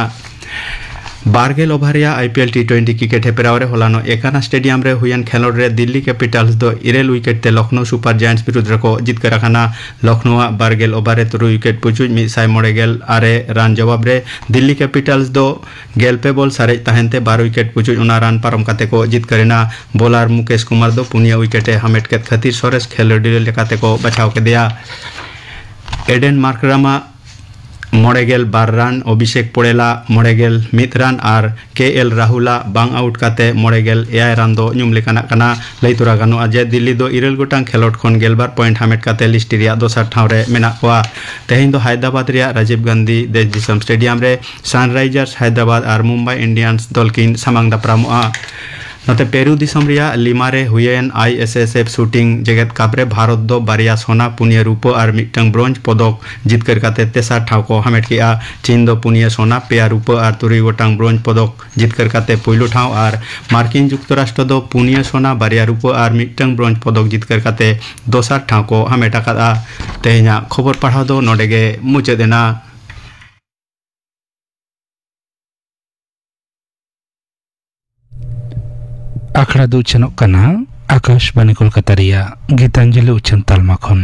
ᱵᱟᱨ ᱜᱮᱞ ᱳᱵᱷᱟᱨ ᱨᱮᱭᱟᱜ I P L T twenty cricket ᱦᱮᱯᱨᱟᱣ ᱨᱮ ᱦᱚᱞᱟᱱᱚᱜ ᱮᱠᱟᱱᱟ ᱥᱴᱮᱰᱤᱭᱟᱢ ᱨᱮ ᱦᱩᱭᱮᱱ ᱠᱷᱮᱞᱚᱸᱰ ᱨᱮ ᱫᱤᱞᱞᱤ ᱠᱮᱯᱤᱴᱟᱞᱥ ᱫᱚ ᱤᱨᱟᱹᱞ ᱣᱤᱠᱮᱴ ᱛᱮ ᱞᱚᱠᱷᱱᱚᱣ ᱥᱩᱯᱟᱨ ᱡᱟᱭᱮᱱᱴᱥ ᱵᱤᱨᱩᱫᱷ ᱨᱮᱠᱚ ᱡᱤᱛᱠᱟᱹᱨ ᱟᱠᱟᱱᱟ᱾ ᱞᱚᱠᱷᱱᱚᱣ ᱟᱜ ᱵᱟᱨ ᱜᱮᱞ ᱳᱵᱷᱟᱨ ᱨᱮ ᱛᱩᱨᱩᱭ ᱣᱤᱠᱮᱴ ᱯᱩᱪᱩᱡ ᱢᱤᱫ ᱥᱟᱭ ᱢᱚᱬᱮ ᱜᱮᱞ ᱟᱨᱮ ᱨᱟᱱ ᱡᱚᱵᱟᱵ ᱨᱮ ᱫᱤᱞᱞᱤ ᱠᱮᱯᱤᱴᱟᱞᱥ ᱫᱚ ᱜᱮᱞ ᱯᱮ ᱵᱚᱞ ᱥᱟᱨᱮᱡ ᱛᱟᱦᱮᱱ ᱛᱮ ᱵᱟᱨ ᱣᱤᱠᱮᱴ ᱯᱩᱪᱩᱡ ᱚᱱᱟ ᱨᱟᱱ ᱯᱟᱨᱚᱢ ᱠᱟᱛᱮ ᱠᱚ ᱡᱤᱛᱠᱟᱹᱨ ᱮᱱᱟ᱾ ᱵᱚᱞᱟᱨ ᱢᱩᱠᱮᱥ ᱠᱩᱢᱟᱨ ᱫᱚ ᱯᱩᱱᱭᱟᱹ ᱣᱤᱠᱮᱴ ᱮ ᱦᱟᱢᱮᱴ ᱠᱮᱫ ᱠᱷᱟᱹᱛᱤᱨ ᱥᱚᱨᱮᱥ ᱠᱷᱮᱞᱳᱰᱤᱭᱟᱹ ᱞᱮᱠᱟᱛᱮ ᱠᱚ ᱵᱟᱪᱷᱟᱣ ᱠᱮᱫᱮᱭᱟ᱾ ᱮᱰᱮᱱ ᱢᱟᱨᱠᱨᱟᱢ ᱟᱜ ᱢᱚᱬᱮ ᱜᱮᱞ ᱵᱟᱨ ᱨᱟᱱ, ᱚᱵᱷᱤᱥᱮᱠ ᱯᱚᱲᱮᱞ ᱟᱜ ᱢᱚᱬᱮ ᱜᱮᱞ ᱢᱤᱫ ᱨᱟᱱ ᱟᱨ ᱠᱮ ᱮᱞ ᱨᱟᱦᱩᱞ ᱟᱜ ᱵᱟᱝ ᱟᱣᱩᱴ ᱠᱟᱛᱮ ᱢᱚᱬᱮ ᱜᱮᱞ ᱮᱭᱟᱭ ᱨᱟᱱ ᱫᱚ ᱧᱩᱢ ᱞᱮᱠᱟᱱᱟᱜ ᱠᱟᱱᱟ᱾ ᱞᱟᱹᱭ ᱛᱚᱨᱟ ᱜᱟᱱᱚᱜᱼᱟ ᱡᱮ ᱫᱤᱞᱞᱤ ᱫᱚ ᱤᱨᱟᱹᱞ ᱜᱚᱴᱟᱝ ᱠᱷᱮᱞᱳᱰ ᱠᱷᱚᱱ ᱜᱮᱞᱵᱟᱨ ᱯᱚᱭᱮᱱᱴ ᱦᱟᱢᱮᱴ ᱠᱟᱛᱮ ᱞᱤᱥᱴ ᱨᱮᱭᱟᱜ ᱫᱚᱥᱟᱨ ᱴᱷᱟᱶ ᱨᱮ ᱢᱮᱱᱟᱜ ᱠᱚᱣᱟ᱾ ᱛᱮᱦᱮᱧ ᱫᱚ ᱦᱟᱭᱫᱨᱟᱵᱟᱫᱽ ᱨᱮᱭᱟᱜ ᱨᱟᱡᱤᱵᱽ ᱜᱟᱱᱫᱷᱤ ᱫᱮᱥ ᱫᱤᱥᱚᱢ ᱥᱴᱮᱰᱤᱭᱟᱢ ᱨᱮ ᱥᱟᱱᱨᱟᱭᱡᱟᱨᱥ ᱦᱟᱭᱫᱨᱟᱵᱟᱫᱽ ᱟᱨ ᱢᱩᱢᱵᱟᱭ ᱤᱱᱰᱤᱭᱟᱱᱥ ᱫᱚᱞ ᱠᱤᱱ ᱥᱟᱢᱟᱝ ᱫᱟᱯᱨᱟᱢᱚᱜᱼᱟ᱾ ᱱᱚᱛᱮ ᱯᱮᱨᱩ ᱫᱤᱥᱚᱢ ᱨᱮᱭᱟᱜ ᱞᱤᱢᱟ ᱨᱮ ᱦᱩᱭᱮᱱ I S S F shooting ᱡᱮᱜᱮᱛ ᱠᱟᱯ ᱨᱮ ᱵᱷᱟᱨᱚᱛ ᱫᱚ ᱵᱟᱨᱭᱟ ᱥᱚᱱᱟ, ᱯᱩᱱᱭᱟᱹ ᱨᱩᱯᱟᱹ ᱟᱨ ᱢᱤᱫᱴᱟᱝ ᱵᱨᱳᱧᱡᱽ ᱯᱚᱫᱚᱠ ᱡᱤᱛᱠᱟᱹᱨ ᱠᱟᱛᱮ ᱛᱮᱥᱟᱨ ᱴᱷᱟᱶ ᱠᱚ ᱦᱟᱢᱮᱴ ᱠᱮᱫᱼᱟ᱾ ᱪᱤᱱ ᱫᱚ ᱯᱩᱱᱭᱟᱹ ᱥᱚᱱᱟ, ᱯᱮᱭᱟ ᱨᱩᱯᱟᱹ ᱟᱨ ᱛᱩᱨᱩᱭ ᱜᱚᱴᱟᱝ ᱵᱨᱳᱧᱡᱽ ᱯᱚᱫᱚᱠ ᱡᱤᱛᱠᱟᱹᱨ ᱠᱟᱛᱮ ᱯᱩᱭᱞᱩ ᱴᱷᱟᱶ ᱟᱨ ᱢᱟᱨᱠᱤᱱ ᱡᱩᱠᱛᱚᱨᱟᱥᱴᱨᱚ ᱫᱚ ᱯᱩᱱᱭᱟᱹ ᱥᱚᱱᱟ, ᱵᱟᱨᱭᱟ ᱨᱩᱯᱟᱹ ᱟᱨ ᱢᱤᱫᱴᱟᱝ ᱵᱨᱳᱧᱡᱽ ᱯᱚᱫᱚᱠ ᱡᱤᱛᱠᱟᱹᱨ ᱠᱟᱛᱮ ᱫᱚᱥᱟᱨ ᱴᱷᱟᱶ ᱠᱚ ᱦᱟᱢᱮᱴ ᱟᱠᱟᱫᱼᱟ᱾ ᱛᱮᱦᱮᱧᱟᱜ ᱠᱷᱚᱵᱚᱨ ᱯᱟᱲᱦᱟᱣ ᱫᱚ ᱱᱚᱰᱮ ᱜᱮ ᱢᱩᱪᱟᱹᱫ ᱮᱱᱟ᱾ ᱟᱠᱷᱲᱟ ᱫᱚ ᱩᱪᱷᱟᱹᱱᱚᱜ ᱠᱟᱱᱟ ᱟᱠᱟᱥᱵᱟᱱᱤ ᱠᱳᱞᱠᱟᱛᱟ ᱨᱮᱭᱟᱜ ᱜᱤᱛᱟᱧᱡᱚᱞᱤ ᱩᱪᱷᱟᱹᱱ ᱛᱟᱞᱢᱟ ᱠᱷᱚᱱ᱾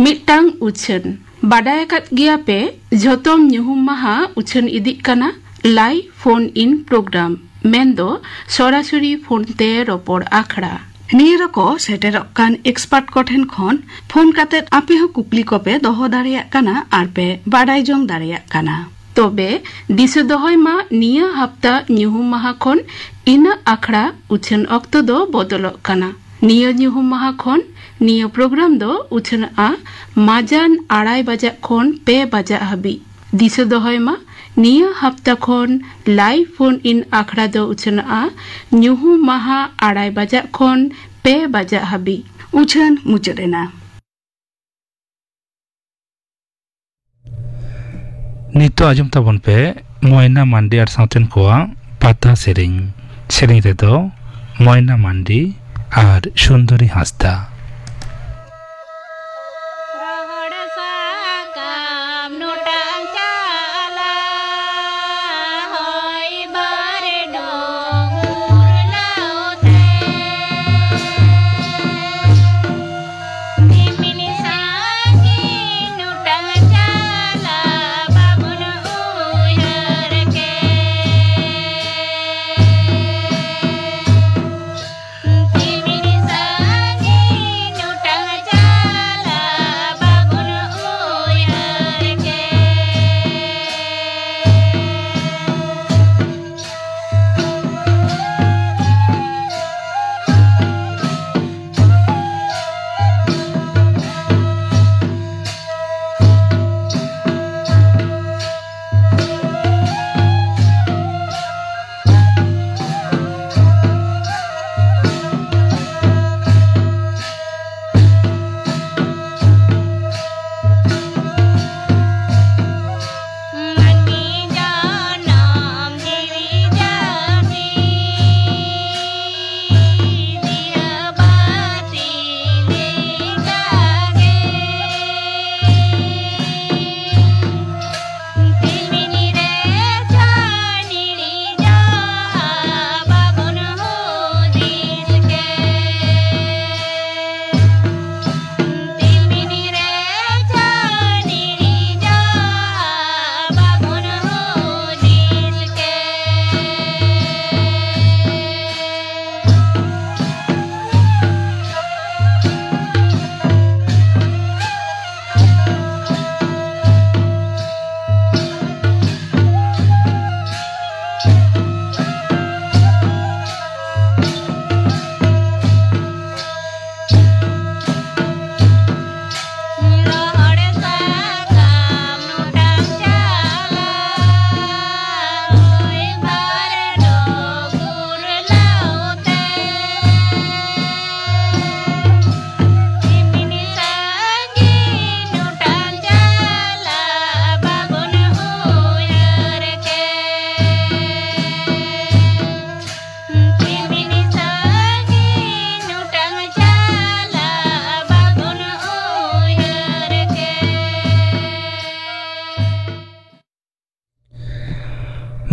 ᱢᱤᱫᱴᱟᱝ ᱩᱪᱷᱟᱹᱱ᱾ ᱵᱟᱰᱟᱭ ᱟᱠᱟᱫ ᱜᱮᱭᱟ ᱯᱮ, ᱡᱷᱚᱛᱚᱢ ᱧᱩᱦᱩᱢ ᱢᱟᱦᱟ ᱩᱪᱷᱟᱹᱱ ᱤᱫᱤᱜ ᱠᱟᱱᱟ ᱞᱟᱭᱤᱵᱷ ᱯᱷᱳᱱ ᱤᱱ ᱯᱨᱳᱜᱨᱟᱢ, ᱢᱮᱱᱫᱚ ᱥᱚᱨᱟᱥᱚᱨᱤ ᱯᱷᱳᱱ ᱛᱮ ᱨᱚᱯᱚᱲ ᱟᱠᱷᱲᱟ᱾ ᱱᱤᱭᱟᱹ ᱨᱮᱠᱚ ᱥᱮᱴᱮᱨᱚᱜ ᱠᱟᱱ ᱮᱠᱥᱯᱟᱨᱴ ᱠᱚᱴᱷᱮᱱ ᱠᱷᱚᱱ ᱯᱷᱳᱱ ᱠᱟᱛᱮ ᱟᱯᱮ ᱦᱚᱸ ᱠᱩᱠᱞᱤ ᱠᱚᱯᱮ ᱫᱚᱦᱚ ᱫᱟᱲᱮᱭᱟᱜ ᱠᱟᱱᱟ ᱟᱨ ᱯᱮ ᱵᱟᱰᱟᱭ ᱡᱚᱝ ᱫᱟᱲᱮᱭᱟᱜ ᱠᱟᱱᱟ᱾ ᱛᱚᱵᱮ ᱫᱤᱥᱟᱹ ᱫᱚᱦᱚᱭ ᱢᱟ, ᱱᱤᱭᱟᱹ ᱦᱟᱯᱛᱟ ᱧᱩᱦᱩᱢ ᱢᱟᱦᱟ ᱠᱷᱚᱱ ᱤᱱᱟᱹ ᱟᱠᱷᱲᱟ ᱩᱪᱷᱟᱹᱱ ᱚᱠᱛᱚ ᱫᱚ ᱵᱚᱫᱚᱞᱚᱜ ᱠᱟᱱᱟ᱾ ᱱᱤᱭᱟᱹ ᱧᱩᱦᱩᱢ ᱢᱟᱦᱟ ᱠᱷᱚᱱ ᱱᱤᱭᱟᱹ ᱯᱨᱳᱜᱨᱟᱢ ᱫᱚ ᱩᱪᱷᱟᱹᱱᱚᱜᱼᱟ ᱢᱟᱡᱟᱱ ᱟᱲᱟᱭ ᱵᱟᱡᱟᱜ ᱠᱷᱚᱱ ᱯᱮ ᱵᱟᱡᱟᱜ ᱦᱟᱹᱵᱤᱡ᱾ ᱫᱤᱥᱟᱹ ᱫᱚᱦᱚᱭ ᱢᱟ, ᱱᱤᱭᱟᱹ ᱦᱟᱯᱛᱟ ᱠᱷᱚᱱ ᱞᱟᱭᱤᱵᱷ ᱯᱷᱳᱱ ᱤᱱ ᱟᱠᱷᱲᱟ ᱫᱚ ᱩᱪᱷᱟᱹᱱᱚᱜᱼᱟ ᱧᱩᱦᱩᱢ ᱢᱟᱦᱟ ᱟᱲᱟᱭ ᱵᱟᱡᱟᱜ ᱠᱷᱚᱱ ᱯᱮ ᱵᱟᱡᱟᱜ ᱦᱟᱹᱵᱤᱡ᱾ ᱩᱪᱷᱟᱹᱱ ᱢᱩᱪᱟᱹᱫ ᱮᱱᱟ᱾ ᱱᱤᱛᱚᱜ ᱟᱸᱡᱚᱢ ᱛᱟᱵᱚᱱ ᱯᱮ ᱢᱚᱭᱱᱟ ᱢᱟᱱᱰᱤ ᱟᱨ ᱥᱟᱶᱛᱮᱱ ᱠᱚᱣᱟᱜ ᱯᱟᱛᱟ ᱥᱮᱨᱮᱧ᱾ ᱥᱮᱨᱮᱧ ᱨᱮᱫᱚ ᱢᱚᱭᱱᱟ ᱢᱟᱱᱰᱤ ᱟᱨ ᱥᱩᱱᱫᱚᱨᱤ ᱦᱟᱸᱥᱫᱟ᱾ ᱨᱚᱦᱚᱲ ᱥᱟᱠᱟᱢ ᱱᱚᱴᱟᱝ ᱪᱟᱞᱟ, ᱦᱚᱭ ᱵᱟᱨᱰᱩ ᱩᱨᱞᱟᱹᱣ ᱛᱮ᱾ ᱛᱤᱢᱤᱱ ᱥᱟᱺᱜᱤᱧ ᱱᱚᱴᱟᱝ ᱪᱟᱞᱟ, ᱵᱟᱵᱚᱱ ᱩᱭᱦᱟᱹᱨ ᱠᱮ᱾ ᱛᱤᱢᱤᱱ ᱥᱟᱺᱜᱤᱧ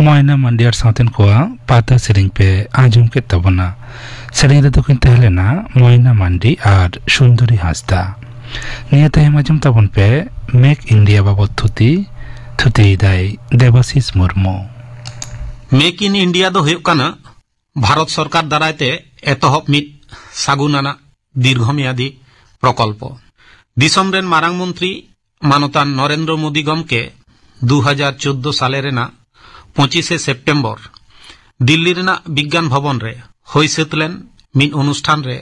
ᱢᱚᱭᱱᱟ ᱢᱟᱱᱰᱤ ᱟᱨ ᱥᱟᱶᱛᱮᱱ ᱠᱚᱣᱟᱜ ᱯᱟᱛᱟ ᱥᱮᱨᱮᱧ ᱯᱮ ᱟᱸᱡᱚᱢ ᱠᱮᱫ ᱛᱟᱵᱚᱱᱟ᱾ ᱥᱮᱨᱮᱧ ᱨᱮᱫᱚ ᱠᱤᱱ ᱛᱟᱦᱮᱸ ᱞᱮᱱᱟ ᱢᱚᱭᱱᱟ ᱢᱟᱱᱰᱤ ᱟᱨ ᱥᱩᱱᱫᱚᱨᱤ ᱦᱟᱸᱥᱫᱟ᱾ ᱱᱤᱭᱟᱹ ᱛᱟᱭᱚᱢ ᱟᱸᱡᱚᱢ ᱛᱟᱵᱚᱱ ᱯᱮ ᱢᱮᱠ ᱤᱱᱰᱤᱭᱟ ᱵᱟᱵᱚᱛ ᱛᱷᱩᱛᱤ᱾ ᱛᱷᱩᱛᱤᱭᱮᱫᱟᱭ ᱫᱮᱵᱟᱥᱤᱥ ᱢᱩᱨᱢᱩ᱾ ᱢᱮᱠ ᱤᱱ ᱤᱱᱰᱤᱭᱟ ᱫᱚ ᱦᱩᱭᱩᱜ ᱠᱟᱱᱟ ᱵᱷᱟᱨᱚᱛ ᱥᱚᱨᱠᱟᱨ ᱫᱟᱨᱟᱭ ᱛᱮ ᱮᱛᱚᱦᱚᱵ ᱢᱤᱫ ᱥᱟᱹᱜᱩᱱ ᱟᱱᱟᱜ ᱫᱤᱨᱜᱷᱚᱢᱮᱭᱟᱫᱤ ᱯᱨᱚᱠᱚᱞᱯᱚ᱾ ᱫᱤᱥᱚᱢ ᱨᱮᱱ ᱢᱟᱨᱟᱝ ᱢᱚᱱᱛᱨᱤ ᱢᱟᱱᱚᱛᱟᱱ ᱱᱚᱨᱮᱱᱫᱨᱚ ᱢᱳᱫᱤ ᱜᱚᱢᱠᱮ ᱫᱩ ᱦᱟᱡᱟᱨ ᱪᱳᱫᱽᱫᱳ ᱥᱟᱞᱮ ᱨᱮᱱᱟᱜ ᱯᱚᱸᱪᱤᱥᱮ ᱥᱮᱯᱴᱮᱢᱵᱚᱨ ᱫᱤᱞᱞᱤ ᱨᱮᱱᱟᱜ ᱵᱤᱜᱽᱜᱟᱱ ᱵᱷᱚᱵᱚᱱ ᱨᱮ ᱦᱩᱭ ᱥᱟᱹᱛ ᱞᱮᱱ ᱢᱤᱫ ᱚᱱᱩᱥᱴᱷᱟᱱ ᱨᱮ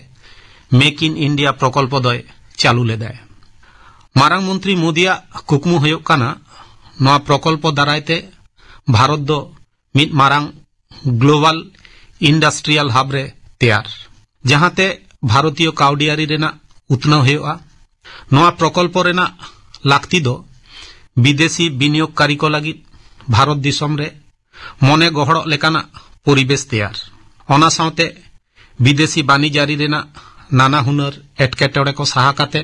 ᱢᱮᱠ ᱤᱱ ᱤᱱᱰᱤᱭᱟ ᱯᱨᱚᱠᱚᱞᱯᱚ ᱫᱚᱭ ᱪᱟᱹᱞᱩ ᱞᱮᱫᱟᱭ᱾ ᱢᱟᱨᱟᱝ ᱢᱚᱱᱛᱨᱤ ᱢᱳᱫᱤᱭᱟᱜ ᱠᱩᱠᱢᱩ ᱦᱩᱭᱩᱜ ᱠᱟᱱᱟ ᱱᱚᱣᱟ ᱯᱨᱚᱠᱚᱞᱯᱚ ᱫᱟᱨᱟᱭ ᱛᱮ ᱵᱷᱟᱨᱚᱛ ᱫᱚ ᱢᱤᱫ ᱢᱟᱨᱟᱝ ᱜᱞᱳᱵᱟᱞ ᱤᱱᱰᱟᱥᱴᱨᱤᱭᱟᱞ ᱦᱟᱵ ᱨᱮ ᱛᱮᱭᱟᱨ, ᱡᱟᱦᱟᱸᱛᱮ ᱵᱷᱟᱨᱚᱛᱤᱭᱚ ᱠᱟᱹᱣᱰᱤᱭᱟᱹᱨᱤ ᱨᱮᱱᱟᱜ ᱩᱛᱱᱟᱹᱣ ᱦᱩᱭᱩᱜᱼᱟ᱾ ᱱᱚᱣᱟ ᱯᱨᱚᱠᱚᱞᱯᱚ ᱨᱮᱱᱟᱜ ᱞᱟᱹᱠᱛᱤ ᱫᱚ ᱵᱤᱫᱮᱥᱤ ᱵᱤᱱᱤᱭᱳᱜᱽᱠᱟᱨᱤ ᱠᱚ ᱞᱟᱹᱜᱤᱫ ᱵᱷᱟᱨᱚᱛ ᱫᱤᱥᱚᱢ ᱨᱮ ᱢᱚᱱᱮ ᱜᱚᱦᱚᱲᱚᱜ ᱞᱮᱠᱟᱱᱟᱜ ᱯᱚᱨᱤᱵᱮᱥ ᱛᱮᱭᱟᱨ, ᱚᱱᱟ ᱥᱟᱶᱛᱮ ᱵᱤᱫᱮᱥᱤ ᱵᱟᱹᱱᱤᱡᱽ ᱟᱹᱨᱤ ᱨᱮᱱᱟᱜ ᱱᱟᱱᱟ ᱦᱩᱱᱟᱹᱨ ᱮᱴᱠᱮᱴᱚᱬᱮ ᱠᱚ ᱥᱟᱦᱟ ᱠᱟᱛᱮ